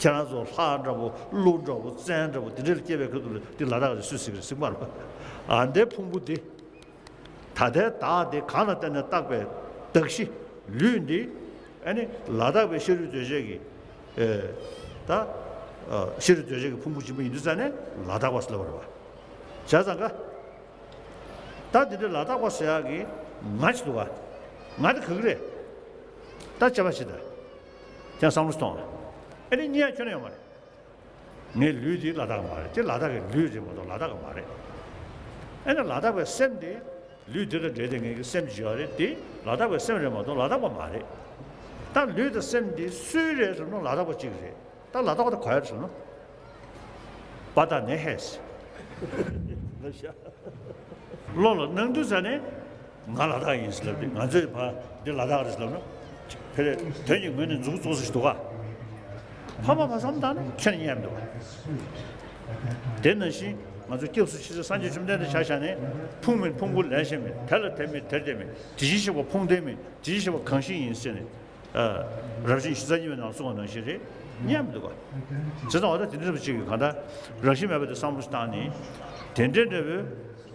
ཁྱེད་རང་ཚོ་ལྷ་འདྲ་པོ། ཀླུ་འདྲ་པོ། བཙན་འདྲ་པོ། དེ་འདྲ་ལ་སྐྱེས་པའི་ཁུལ་དུ་ལ་དེ་ལ་དྭགས་རེད་ཟེར་ཟེར་གྱི་རེད་ཟེར་གྱི་མ་རེད་པ། ཨ་འདྲའི་ཕུང་པོ་དེ། ད་ལྟའི་བདག་དེ་གང་ལ་བརྟེན་ནས་བཏགས་པའི་གདགས་གཞི་ལུས་འདི། ཨ་ནི་ལ་དྭགས་པའི་ཤ་རུས་གདོས་བཅས་ཀྱི། ཨེ། ད། ཨ། ཤ་རུས་གདོས་བཅས་ཀྱི་ཕུང་པོ་འབྱིན་པ་ཡིན་དུས་ཙང་ནས་ལ་དྭགས་པ་ཟེར་ལབ་པ་རེད་པ། བྱས་ཙང་ཀ། ད་འདི་འདྲའི་ལ་དྭགས་པ་ཟེར་ཡག་གི་ང་ཅིག་འདུག་ག། ང་དེ་ག་གི་རེད། ད་དཔྱད་པ་བྱེད་དང་། ཀྱང་བསམ་བློ་གཏོང་། ཨ་ནི་རྙེད་ཡག་ཁྱོན་ནས་ཡོད་མ་རེད། ངའི་ལུས་འདི་ལ་དྭགས་མ་རེད། དེ་ལ་དྭགས་ཀྱི་ལུས་རེད་མ་གཏོགས་ལ་དྭགས་ཀྱི་མ་རེད། ཨ་ནི་ལ་དྭགས་པའི་སེམས་དེ། ལུས་འདི་དང་འབྲེལ་ཏེ་ངེད་ཀྱི་སེམས་ཅིག་ཡོད་རེད། དེ་ལ་དྭགས་པའི་སེམས་རེད་མ་གཏོགས་ལ་དྭགས་པ་མ་རེད། ད་ལུས་དང་སེམས་འདི་སུའི་རེད་ཟེར་ན་ལ་དྭགས་པ་གཅིག་རེད། ད་ལ་དྭགས་པ་དེ་ག་ཡོད་ཟེར་ན། པ་ད་ནེ་ཧེ་ཟེར། བློ་ལ་སྣང་དུས་ཙ་ནས་ང་ལ་དྭགས་ཡིན་ཟེར་ལབ་དུས། ང་ཚོས་ཕ་འདི་ལ་དྭགས་རེད་ཟེར་ལབ་ན། ཕལ་དོན་གྱི་ངོས་ནས་མཛུབ་གུ་བཙུགས་ས་ཞིག་འདུག་ག། ཕ་མ་ཕ་བསམ་བཏང་ན་ཁྱོན་ནས་ཉན་མི་འདུག་ག། དེ་ནང་བཞིན་ང་ཚོ་སྐྱབས་སུ་མཆི་ས་སངས་རྒྱས་བཅོམ་ལྡན་འདས་ཆ་བཞག་ནས། ཕུང་མིན་ཕུང་པོ་ལས་གཞན་མིན། དེ་ལ་དེ་མེད་དེར་དེ་མེད། དེ་བཞིན་གཤེགས་པ་ཕུང་ལྡན་མིན། དེ་བཞིན་གཤེགས་པ་གང་ཞིག་ཡིན་ཟེར་ནས། ཨ། རབ་བྱུང་གཞི་རྩ་གཉིས་པའི་ནང་གསུངས་པ་ནང་བཞིན་རེད། ཉན་མི་འདུག་ག། བྱས་ཙང་འོ་ད་དེ་འདྲ་བ་ཅིག་གིས་གང་ལྟར་རང་བཞིན་མེད་པ་དེ་བསམ་བློ་ཞིག་བཏང་ནས། དེ་འདྲའི་འདྲ་བོའི་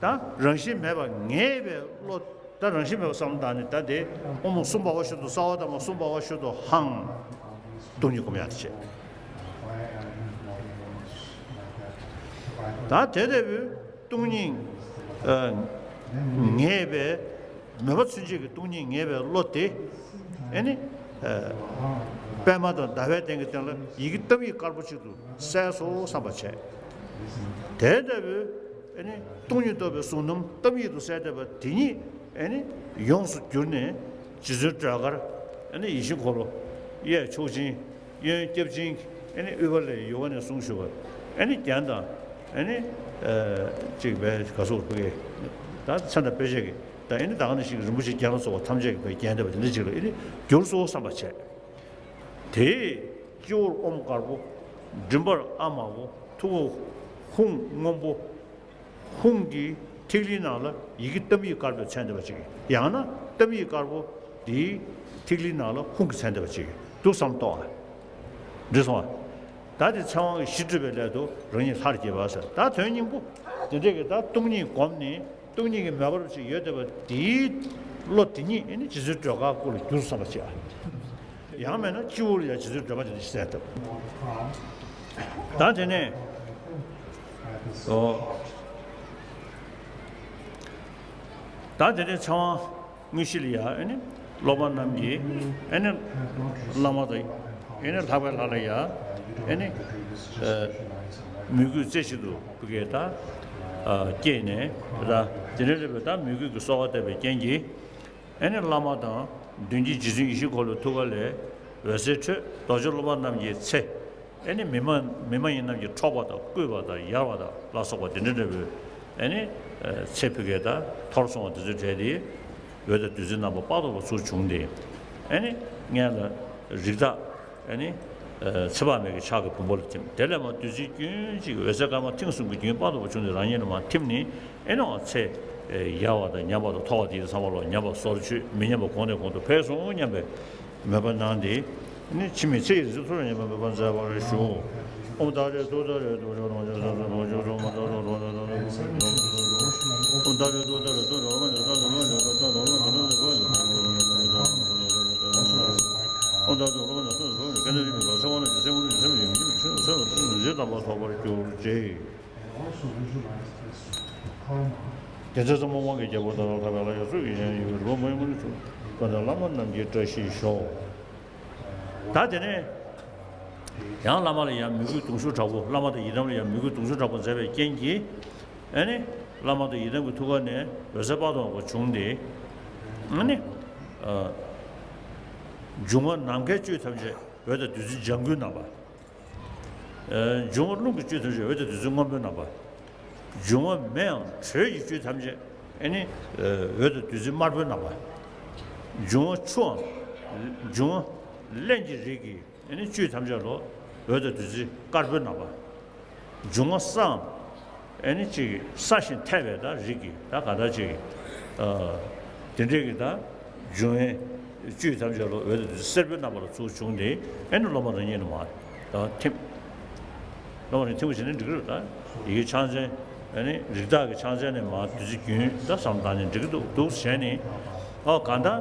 ད་རང་བཞིན་མེད་པ་ངེས་པའི་བློ། ད་རང་བཞིན་མེད་པ་བསམ་བློ་བཏང་ནས། ད་དེ་ཨོཾ་སུ་བྷ་ཝ་ཤུདྡྷོ། སརྦ་དྷརྨ་སུ་བྷ་ཝ་ཤུདྡྷོ་ཧཾ། སྟོང་ཉིད་སྒོམ་ཡག་དེ་བྱས། ད་དེ་ལྟ་བུའི་སྟོང་ཉིད། ཨ། ངེས་པའི། མོས་པ་ཚུན་ཆད་ཀྱི་སྟོང་ཉིད་ངེས་པའི་བློ་དེ། ཨེ་ནི། ཨ། པདྨ་དང་ཟླ་བའི་གདན་གྱི་སྟེང་ལ་ཡི་གེ་གཏམ་ཡིག་དཀར་པོ་གཅིག་ཏུ་གསལ་སོང་བསམ་པ་བྱས། དེ་ལྟ་བུའི། ཨེ་ནི་སྟོང་ཉིད་རྟོགས་པའི་གཟུང་རྣམ་གཏམ་ཡིག་ཏུ་གསལ་བསྡད་པ་དེ་ཉིད། ཨེ་ནི་ཡོངས་སུ་གྱུར་ནས་རྗེ་བཙུན་སྒྲོལ་དཀར། ཨེ་ནི་ཡིད་བཞིན་འཁོར་ལོ། གཡས་མཆོག་སྦྱིན། གཡོན་སྐྱབས་སྦྱིན། ཨེ་ནི་དབུས་པ་ལས་ཡུ་བ་ནས་གསུངས་བཞུགས་པ། ཨེ་ནི་རྒྱན་དང་། ཨེ་ནི། ཨ། གཅིག་པའི་ག་སོགས་ཕུ་གེ། ད་མཚན་དང་དཔེ་བྱད་ཀྱི། ད་ཨེ་ནི་ད་ག་ནང་བཞིན་རིན་པོ་ཆེ་རྒྱན་ལ་སོགས་པ་ཐམས་ཅད་ཀྱི་བའི་རྒྱན་བསྡེབས་པ་དེ་འདྲ་ཅིག་ལ་ཨེ་ནི་གྱུར་སོང་བསམ་པ་བྱས། དེའི་སྤྱི་བོར་ཨོཾ་དཀར་པོ། མགྲིན་པར་ཨཱཿདམར་པོ། ཐུགས་ཀར་ཧཱུྃ་སྔོན་པོ། ཧཱུྃ་གི་ཐིག་ལེའི་ནང་ལ་ཡི་གེ་གཏམ་ཡིག་དཀར་པོས་མཚན་བསྡེབས་པ་ཅིག། ཡང་ན་གཏམ་ཡིག་དཀར་པོ་དེའི་ཐིག་ལེའི་ནང་ལ་ཧཱུྃ་གིས་མཚན་བསྡེབས་པ་ཅིག་འདུག་བསམ་བློ་གཏོང་ཨ། འགྲིག་སོང་ཨ། ད་དེ་ཚེ་དབང་གིས་གཞི་སྒྲུབ་པའི་སླད་དུ་རང་ཉིད་ལྷར་བསྐྱེད་པ་ཟེར། ད་དོན་སྙིང་པོ་དེ་འདྲས་ཀྱི། ད་སྟོང་ཉིད་བསྒོམས་ནས་སྟོང་ཉིད་ཀྱི་མོས་པ་རུ་ཅིག་ཡོད་བསྡད་པ་དེའི་བློ་དེ་ཉིད། ཨེ་ནི་རྗེ་བཙུན་སྒྲོལ་དཀར་སྐུ་ལ་བསྒྱུར་བསམ་པ་བྱེད་ཨ། ཡང་མེད་ན་སྤྱི་བོར་ཡང་རྗེ་བཙུན་སྒྲོལ་མ་དེ་འདྲ་ཞིག་གསལ་བཏབ། ད་དེ་ནས། ཨོ། ད་དེ་ནས་ཚེ་དབང་དངོས་གཞི་ལ་ཡ། ཨེ་ནི་སློབ་མ་རྣམས་ཀྱིས། ཨེ་ནི་བླ་མ་དང་། ཨེ་ནི་ལྷག་པའི་ལྷ་ལ་ཡ། ཨེ་ནི་མོས་གུས་རྩེ་གཅིག་ཏུ་ཕ་གིར་ད་སྐྱེས་ནས་ད་དེ་འདྲའི་རེད་པས། ད་མོས་གུས་ཀྱི་གསོལ་བ་བཏབ་པའི་རྐྱེན་གྱིས། ཨེ་ནི་བླ་མ་དང་མདུན་གྱི་རྗེ་བཙུན་ཡེ་ཤེས་འཁོར་ལོའི་ཐུགས་ཀ་ལས་འོད་ཟེར་འཕྲོས། རྡོ་རྗེ་སློབ་དཔོན་རྣམས་ཀྱི་ཚེ། ཨེ་ནི་མི་མ་མི་མ་ཡིན་རྣམས་ཀྱི་འཕྲོག་པ་དང་བརྐུས་པ་དང་ཡར་བ་དང་ལ་སོགས་པ་དེ་འདྲ་འདྲ་བོའི་ཨེ་ནི་ཚེ་ཕ་གིར་ད་འཐོར་སོང་བ་དེ་ཚོའི་གྲས་དེ་འོད་དང་བདུད་རྩིའི་རྣམ་པ་དཔག་ཏུ་མེད་པ་ཚུར་བྱུང་སྟེ། ཨེ་ནི་སྔོན་ལ་རིགས་བདག་ཨེ་ནི། ཚེ་དཔག་མེད་ཀྱི་ཕྱག་གི་བུམ་པ་ལ་ཐིམ། དེ་ལས་མར་བདུད་རྩི་རྒྱུན་གཅིག་གི་འོད་ཟེར་དཀར་དམར་མཐིང་གསུམ་གྱི་རྒྱུན་དཔག་ཏུ་མེད་པ་བྱུང་སྟེ་རང་ཉིད་ལ་མར་ཐིམ་ནས། ཨེ་ནི་ཚེ་ཡལ་བ་དང་ཉམས་པ་དང་མཐོ་བ་དེ་ཚང་མ་ལོག་ཉམས་པ་སོར་ཆུད་མི་ཉམས་པ་གོང་ནས་གོང་དུ་འཕེལ་སོང་སྙམ་པའི་མོས་པ་གནང་སྟེ། ཨེ་ནི་འཆི་མེད་ཚེ་ཡི་རིག་འཛིན་ཐོབ་པར་སྙམ་པའི་མོས་པ་མཛད་པར་ཞུ། ཨོཾ་ཏཱ་རེ་ཏུཏྟཱ་རེ་ཏུཏྟཱ་རེ་ཏུཏྟཱ་རེ་ཏུཏྟཱ་རེ་ཏུཏྟཱ་རེ་ཏུཏྟཱ་རེ། དེ་ཚེ་ཚང་མ་དབང་གི་རྒྱལ་པོ་དང་ལ་ཐ་བའི་ལ་ཡ་སུ་ཡི་ཞིང་ཡུལ་རི་བོ་མོ་ཡི་མངོན་སུམ་ཀུན་ཏུ་བླ་མ་རྣམས་ཀྱི་བཀྲ་ཤིས་ཤོག། ད་དེ་ནས་ཡང་བླ་མ་ལ་ཡང་མོས་གུས་གདུང་ཤུགས་དྲག་པོ། བླ་མ་དང་ཡི་དམ་ལ་ཡང་མོས་གུས་གདུང་ཤུགས་དྲག་པོ་མཛད་པའི་རྐྱེན་གྱིས། ཨེ་ནི་བླ་མ་དང་ཡི་དམ་གྱི་ཐུགས་ཀ་ནས་འོད་ཟེར་དཔག་ཏུ་མེད་པ་བྱུང་སྟེ། ཨེ་ནི་འབྱུང་བ་ནམ་མཁའི་བཅུད་ཐམས་ཅད་འོད་དང་བདུད་རྩིའི་ལྗང་གུའི་རྣམ་པ། འབྱུང་བ་རླུང་གི་བཅུད་ཐམས་ཅད་འོད་དང་བདུད་རྩི་སྔོན་པོའི་རྣམ་པ། འབྱུང་བ་མེའམ་དྲོད་ཀྱི་བཅུད་ཐམས་ཅད་ཨེ་ནི་འོད་དང་བདུད་རྩི་དམར་པོའི་རྣམ་པ། འབྱུང་བ་ཆུའམ་འབྱུང་བ་རླན་གྱི་རིགས་ཀྱི་ཨེ་ནི་བཅུད་ཐམས་ཅད་ལོ་འོད་དང་བདུད་རྩི་དཀར་པོའི་རྣམ་པ། འབྱུང་བ་སའམ་ཨེ་ནི་ཅིག་སྲ་ཞིང་ཐལ་བའི་ད་རིགས་ཀྱི་ད་ག་ད་ཅིག་དེ་འདྲས་ཀྱི་ད། འབྱུང་བའི་བཅུད་ཐམས་ཅད་ལོ་འོད་དང་བདུད་རྩི་སེར་པོའི་རྣམ་པ་ལ་ཚུར་བྱུང་སྟེ། ཨེ་ནི་སློབ་མ་རང་ཉིད་ལ་མར་ད་ཐིམ། སློབ་མ་རང་ཐིམ་པ་བྱས་ནས་འགྲིག་གི་རེད། ད་ཡི་གེ་ཕྱག་མཚན་ཨེ་ནི་རིགས་བདག་གི་ཕྱག་མཚན་ནས་མར་བདུད་རྩི་རྒྱུན་ད་བསམ་བཏང་ནས་འགྲིག་གི་འདུག་འདུག་བྱས་ནས། ཨོ་གང་ལྟར་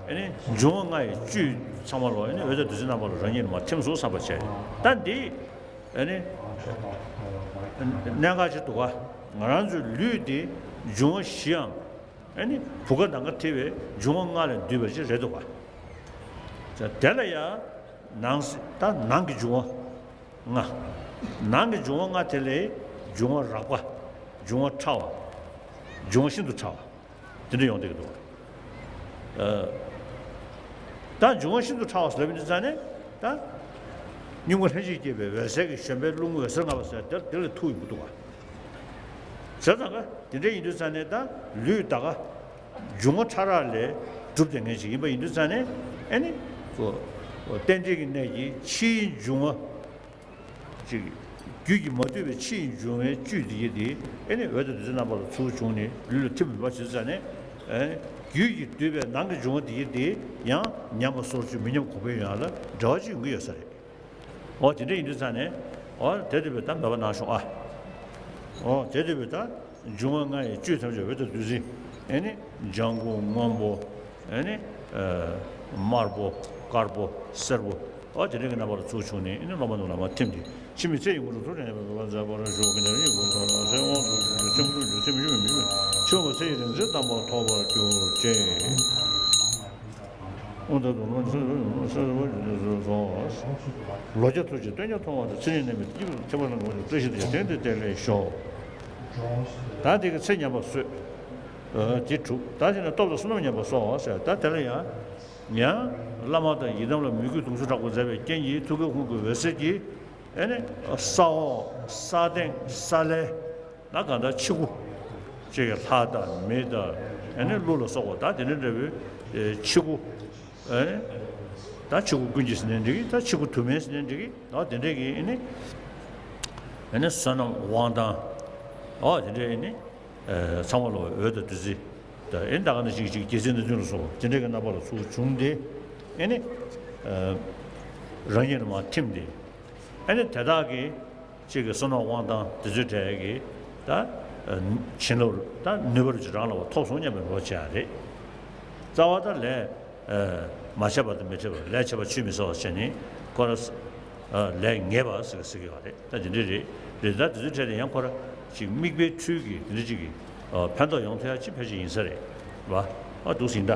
ཨེ་ནི་འབྱུང་བ་ལྔ་ཡི་བཅུད་ཚང་མ་ལོ་ཨེ་ནི་འོད་དང་བདུད་རྩི་རྣམ་པ་ལ་རང་ཉིད་ལ་མར་ཐིམ་སོང་བསམ་པ་བྱས། ད་འདི་ཨེ་ནི་གནད་འགག་ཅིག་འདུག་ག་ང་རང་ཚོའི་ལུས་འདི་འབྱུང་བ་བཞིའམ། ཨེ་ནི་བུ་ག་ནམ་མཁའ་ཐིམ་པའི་འབྱུང་བ་ལྔ་ལས་འདུས་པ་ཅིག་རེད་འདུག་ག་དེ་ལ་ཡང་ནང་གསེས་ད་ནང་གི་འབྱུང་བ་ལྔ། ནང་གི་འབྱུང་བ་ལྔ་དེ་ལས་འབྱུང་བ་རགས་པ། འབྱུང་བ་ཕྲ་བ། འབྱུང་བ་ཤིན་ཏུ་ཕྲ་བ། དེ་འདྲ་ཡོང་བསྡད་ཀྱི་འདུག་ག་ད་འབྱུང་བ་ཤིན་ཏུ་ཕྲ་བ་ཟེར་ལབ་ཡིན་དུས་ཙང་ནས་ད། སྙིང་པོ་ལྷན་ཅིག་སྐྱེས་པའི་འོད་གསལ་གྱི་བཞོན་པའི་རླུང་འོད་ཟེར་ལྔ་པ་ཟེར་དེ་དེ་ལས་ཐུག་ཡོང་གི་འདུག་ག་བྱས་ཙང་ཀ་དེ་འདྲ་ཡིན་དུས་ཙང་ནས་ད་ལུས་ད་ག་འབྱུང་བ་ཕྲ་རགས་ལས་གྲུབ་བསྡད་མཁན་ཞིག་ཡིན་པ་ཡིན་དུས་ཙང་ནས་ཨེ་ནི་ཁོ་རྟེན་འབྲེལ་གྱི་གནད་ཀྱིས་ཕྱིའི་འབྱུང་བ་ཅིག་རྒྱུད་ཀྱིས་མ་བསྡུས་པའི་ཕྱིའི་འབྱུང་བའི་བཅུད་འདི་ཡི་དེ་ཨེ་ནི་འོད་དང་བདུད་རྩི་རྣམ་པ་ལ་ཚུར་བྱུང་ནས་ལུས་ལ་ཐིམ་པ་ཡིན་པ་ཡིན་དུས་ཙང་ནས་ཨེ་ནི་རྒྱུད་ཀྱིས་བསྡུས་པའི་ནང་གི་འབྱུང་བ་འདི་ཡི་དེ་ཡང་ཉམས་པ་སོར་ཆུད་མི་ཉམས་གོང་འཕེལ་ཡོང་ཡ་ལ་འབྲེལ་བ་ཅིག་ཡོང་གི་ཡོད་ས་རེད། འོ་དེ་འདྲ་ཡིན་དུས་ཙང་ནས་འོ་དེ་དུས་བས་ད་མོས་པ་གནང་ཤོག་ཨ། འོ་དེ་དུས་བས་ད་འབྱུང་བ་ལྔ་ཡི་བཅུད་ཐམས་ཅད་འོད་དང་བདུད་རྩི་ཨེ་ནི་ལྗང་གུ་སྔོན་པོ་ཨེ་ནི་དམར་པོ་དཀར་པོ་སེར་པོ་འོ་དེ་འདྲ་གི་རྣམ་པ་ལ་ཚུར་བྱུང་ནས་ཨེ་ནི་སློབ་མ་རྣམས་ལ་མར་ཐིམ་སྟེ་འཆི་མེད་ཚེ་ཡི་དངོས་གྲུབ་ཐོབ་ནས་མོས་པ་མཛད་པར་ཞུ། ཀུན་ནས་ཡིད་དབང་འཕྲོག་ལ་ཚེ་དབང་དུ་འཆི་མེད་ཚེ་ཡི་རིག་འཛིན་དམ་པ་ཐོབ་པར་གྱུར་ཅིག་ཨོ་ད་དུང་ལོ་ཚོད་ཚོད་ཚོད་ཚོད་ཚོད་ཚོད། ལོ་བརྒྱ་ཐུབ་ཀྱི་སྟོན་ཀྱང་མཐོང་བ་དང་། ཚེ་རིང་ནད་མེད་སྐྱིད་པའི་ཁྱད་པར་ལ་ངོ་ཤེས་བཀྲ་ཤིས་དང་དེང་འདིར་བདེ་ལེགས་ཤོག་ད་དེ་གི་ཚེ་ཉམས་པ་གསོས། ཨ་དེ་གྲུབ། ད་དེ་ནས་སྟོབས་དང་བསོད་ནམས་ཉམས་པ་གསོ་ཟེར། ད་དེ་ལ་ཡང་ཡང་བླ་མ་དང་ཡི་དམ་ལ་མོས་གུས་གདུང་ཤུགས་དྲག་པོ་མཛད་པའི་རྐྱེན་གྱིས་ཐུགས་ཀའི་ཧཱུྃ་གི་འོད་ཟེར་གྱིས་ཨེ་ནི་ས་འོག་ས་སྟེང་ས་བླའི། ད་གང་ལྟར་ཕྱི་སྒོ་ཅིག་གི་ལྷ་དང་མི་དང་ཨེ་ནི་ཀླུ་ལ་སོགས་པ་ད་དེ་འདྲ་འདྲ་བོའི་ཕྱི་སྒོ་ཨེ་ནི་ད་ཕྱི་སྒོ་ཀུན་གྱི་ཟེར་ནའི་འགྲིག་གི། ད་ཕྱི་སྒོ་དུ་མའི་ཟེར་ནའི་འགྲིག་གི། ད་དེ་འདྲ་གི་ཨེ་ནི་ཨེ་ནི་བསོད་ནམས་དབང་ཐང་ཨོ་དེ་འདྲ་ཨེ་ནི་ཚང་མ་ལ་འོད་དང་བདུད་རྩི་ད་ཨེ་ནི་ད་ག་ནང་བཞིན་ཅིག་རྒྱལ་སྲིད་སྣ་བདུན་ལ་སོགས་པ་དེ་འདྲ་གི་རྣམ་པ་ལ་ཚུར་བྱུང་སྟེ་ཨེ་ནི་རང་ཉིད་ལ་མར་ཐིམ་སྟེ་ཨེ་ནི་དེ་དག་གི་གཅིག་གི་བསོད་ནམས་དབང་ཐང་དེ་ཚོའི་གྲས་ཀྱི་ད་བྱིན་རླབས་ད་ནུས་པ་རུ་ཅིག་རང་ལ་བ་ཐོབ་སོང་སྙམ་པའི་རོ་བྱེད་ཡ་རེད། རྩ་བ་ད་ལས་མ་བྱས་པ་དང་མི་འཕྲད་པ། ལས་བྱས་པ་ཆུད་མི་ཟ་བ་བྱས་ནས་ཁོ་ར་ལས་ངེས་པ་ཟེར་ཟེར་གི་ཡོད་རེད། ད་དེ་འདྲ་རེད། རེད་ད་དེ་ཚོའི་གྲས་ལ་ཡང་ཁོ་ར་ཅིག་དམིགས་པའི་འཕྲུལ་གྱིས་དེ་འདྲ་ཅིག་གི་ཕན་ཐོགས་ཡོང་ཐུབ་ཡ་ཅིག་ཕལ་ཆེར་ཡིན་ས་རེད་བ། ཨ་འདུག་ཟིན་ད།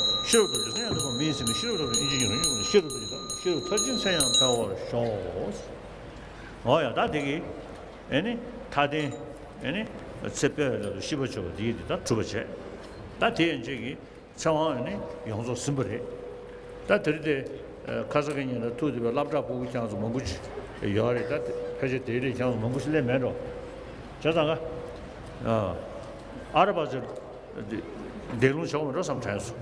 ཤེས་རབ་རྡོ་རྗེ་མཚན་ཡང་དག་པ་མི་ཡིན་ཟེར་མི་ཤེས་རབ་རྡོ་རྗེ་ཨིན་ཇི་ཡིན་རུང་ཡིན་རུང་ཤེས་རབ་རྡོ་རྗེ་དང་ཤེས་རབ་མཐར་ཕྱིན་མཚན་ཡང་འཕེལ་བར་ཤོག། འོ་ཡ་ད་དེ་གི་ཨེ་ནི་མཐའ་རྟེན་ཨེ་ནི་ཚེ་འཕེལ་བའི་སླད་དུ་ཤིས་པ་བརྗོད་པ་འདི་ཡིས་འདི་ལྟར་གྲུབ་པར་བྱས། ད་དེ་ཡན་ཆད་ཀྱི་ཚེ་དབང་ནི་ཡོངས་རྫོགས་ཟིན་པ་རེད། ད་དེ་རིང་དེ་ཁ་ས་ཀ་ཉིན་ལ་ཐུག་བསྡད་པའི་སློབ་གྲྭ་ཕྲུ་གུ་ཁྱེད་ཚོ་མང་པོ་ཅིག་ཡོད་རེད། ད་ཕལ་ཆེར་དེའི་རིགས་ཁྱེད་ཚོ་མང་པོ་ཞིག་སླེབས་མེད་འགྲོ། བྱས་ཙང་ཀ་ཨ་ར་པ་ཚོ་བསྡད་ལུང་བྱེད་དགོས་མེད་འགྲོ་བསམ་དྲན་སོང་།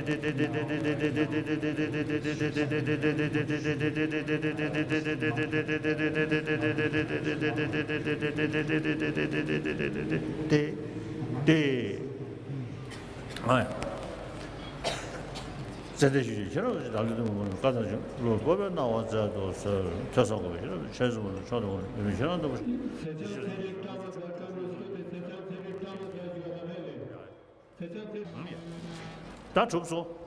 ཏེ། ཏེ། ཨ་ཡ། ཙེ་ཏེ་ཞུ་ཞིང་ཁྱེད་རང་ཚོ་ཅིག་བདག་ལུས་སྟོན་པའི་སྒོ་ནས་བཀའ་གདམས་ཀྱི་བློ་སྤོབས་པའི་སྣང་བ་སྩལ་དུ་གསོལ། ཐོས་བསམ་སྒོམ་པའི་ཤེས་རབ་ཆོས་གསུམ་པོ་ལ་མཆོག་ཏུ་དགོངས་ནས་ཡུམ་ཤེས་རབ་ལྟ་བུ་ཞིག་ད་གྲུབ་སོང་།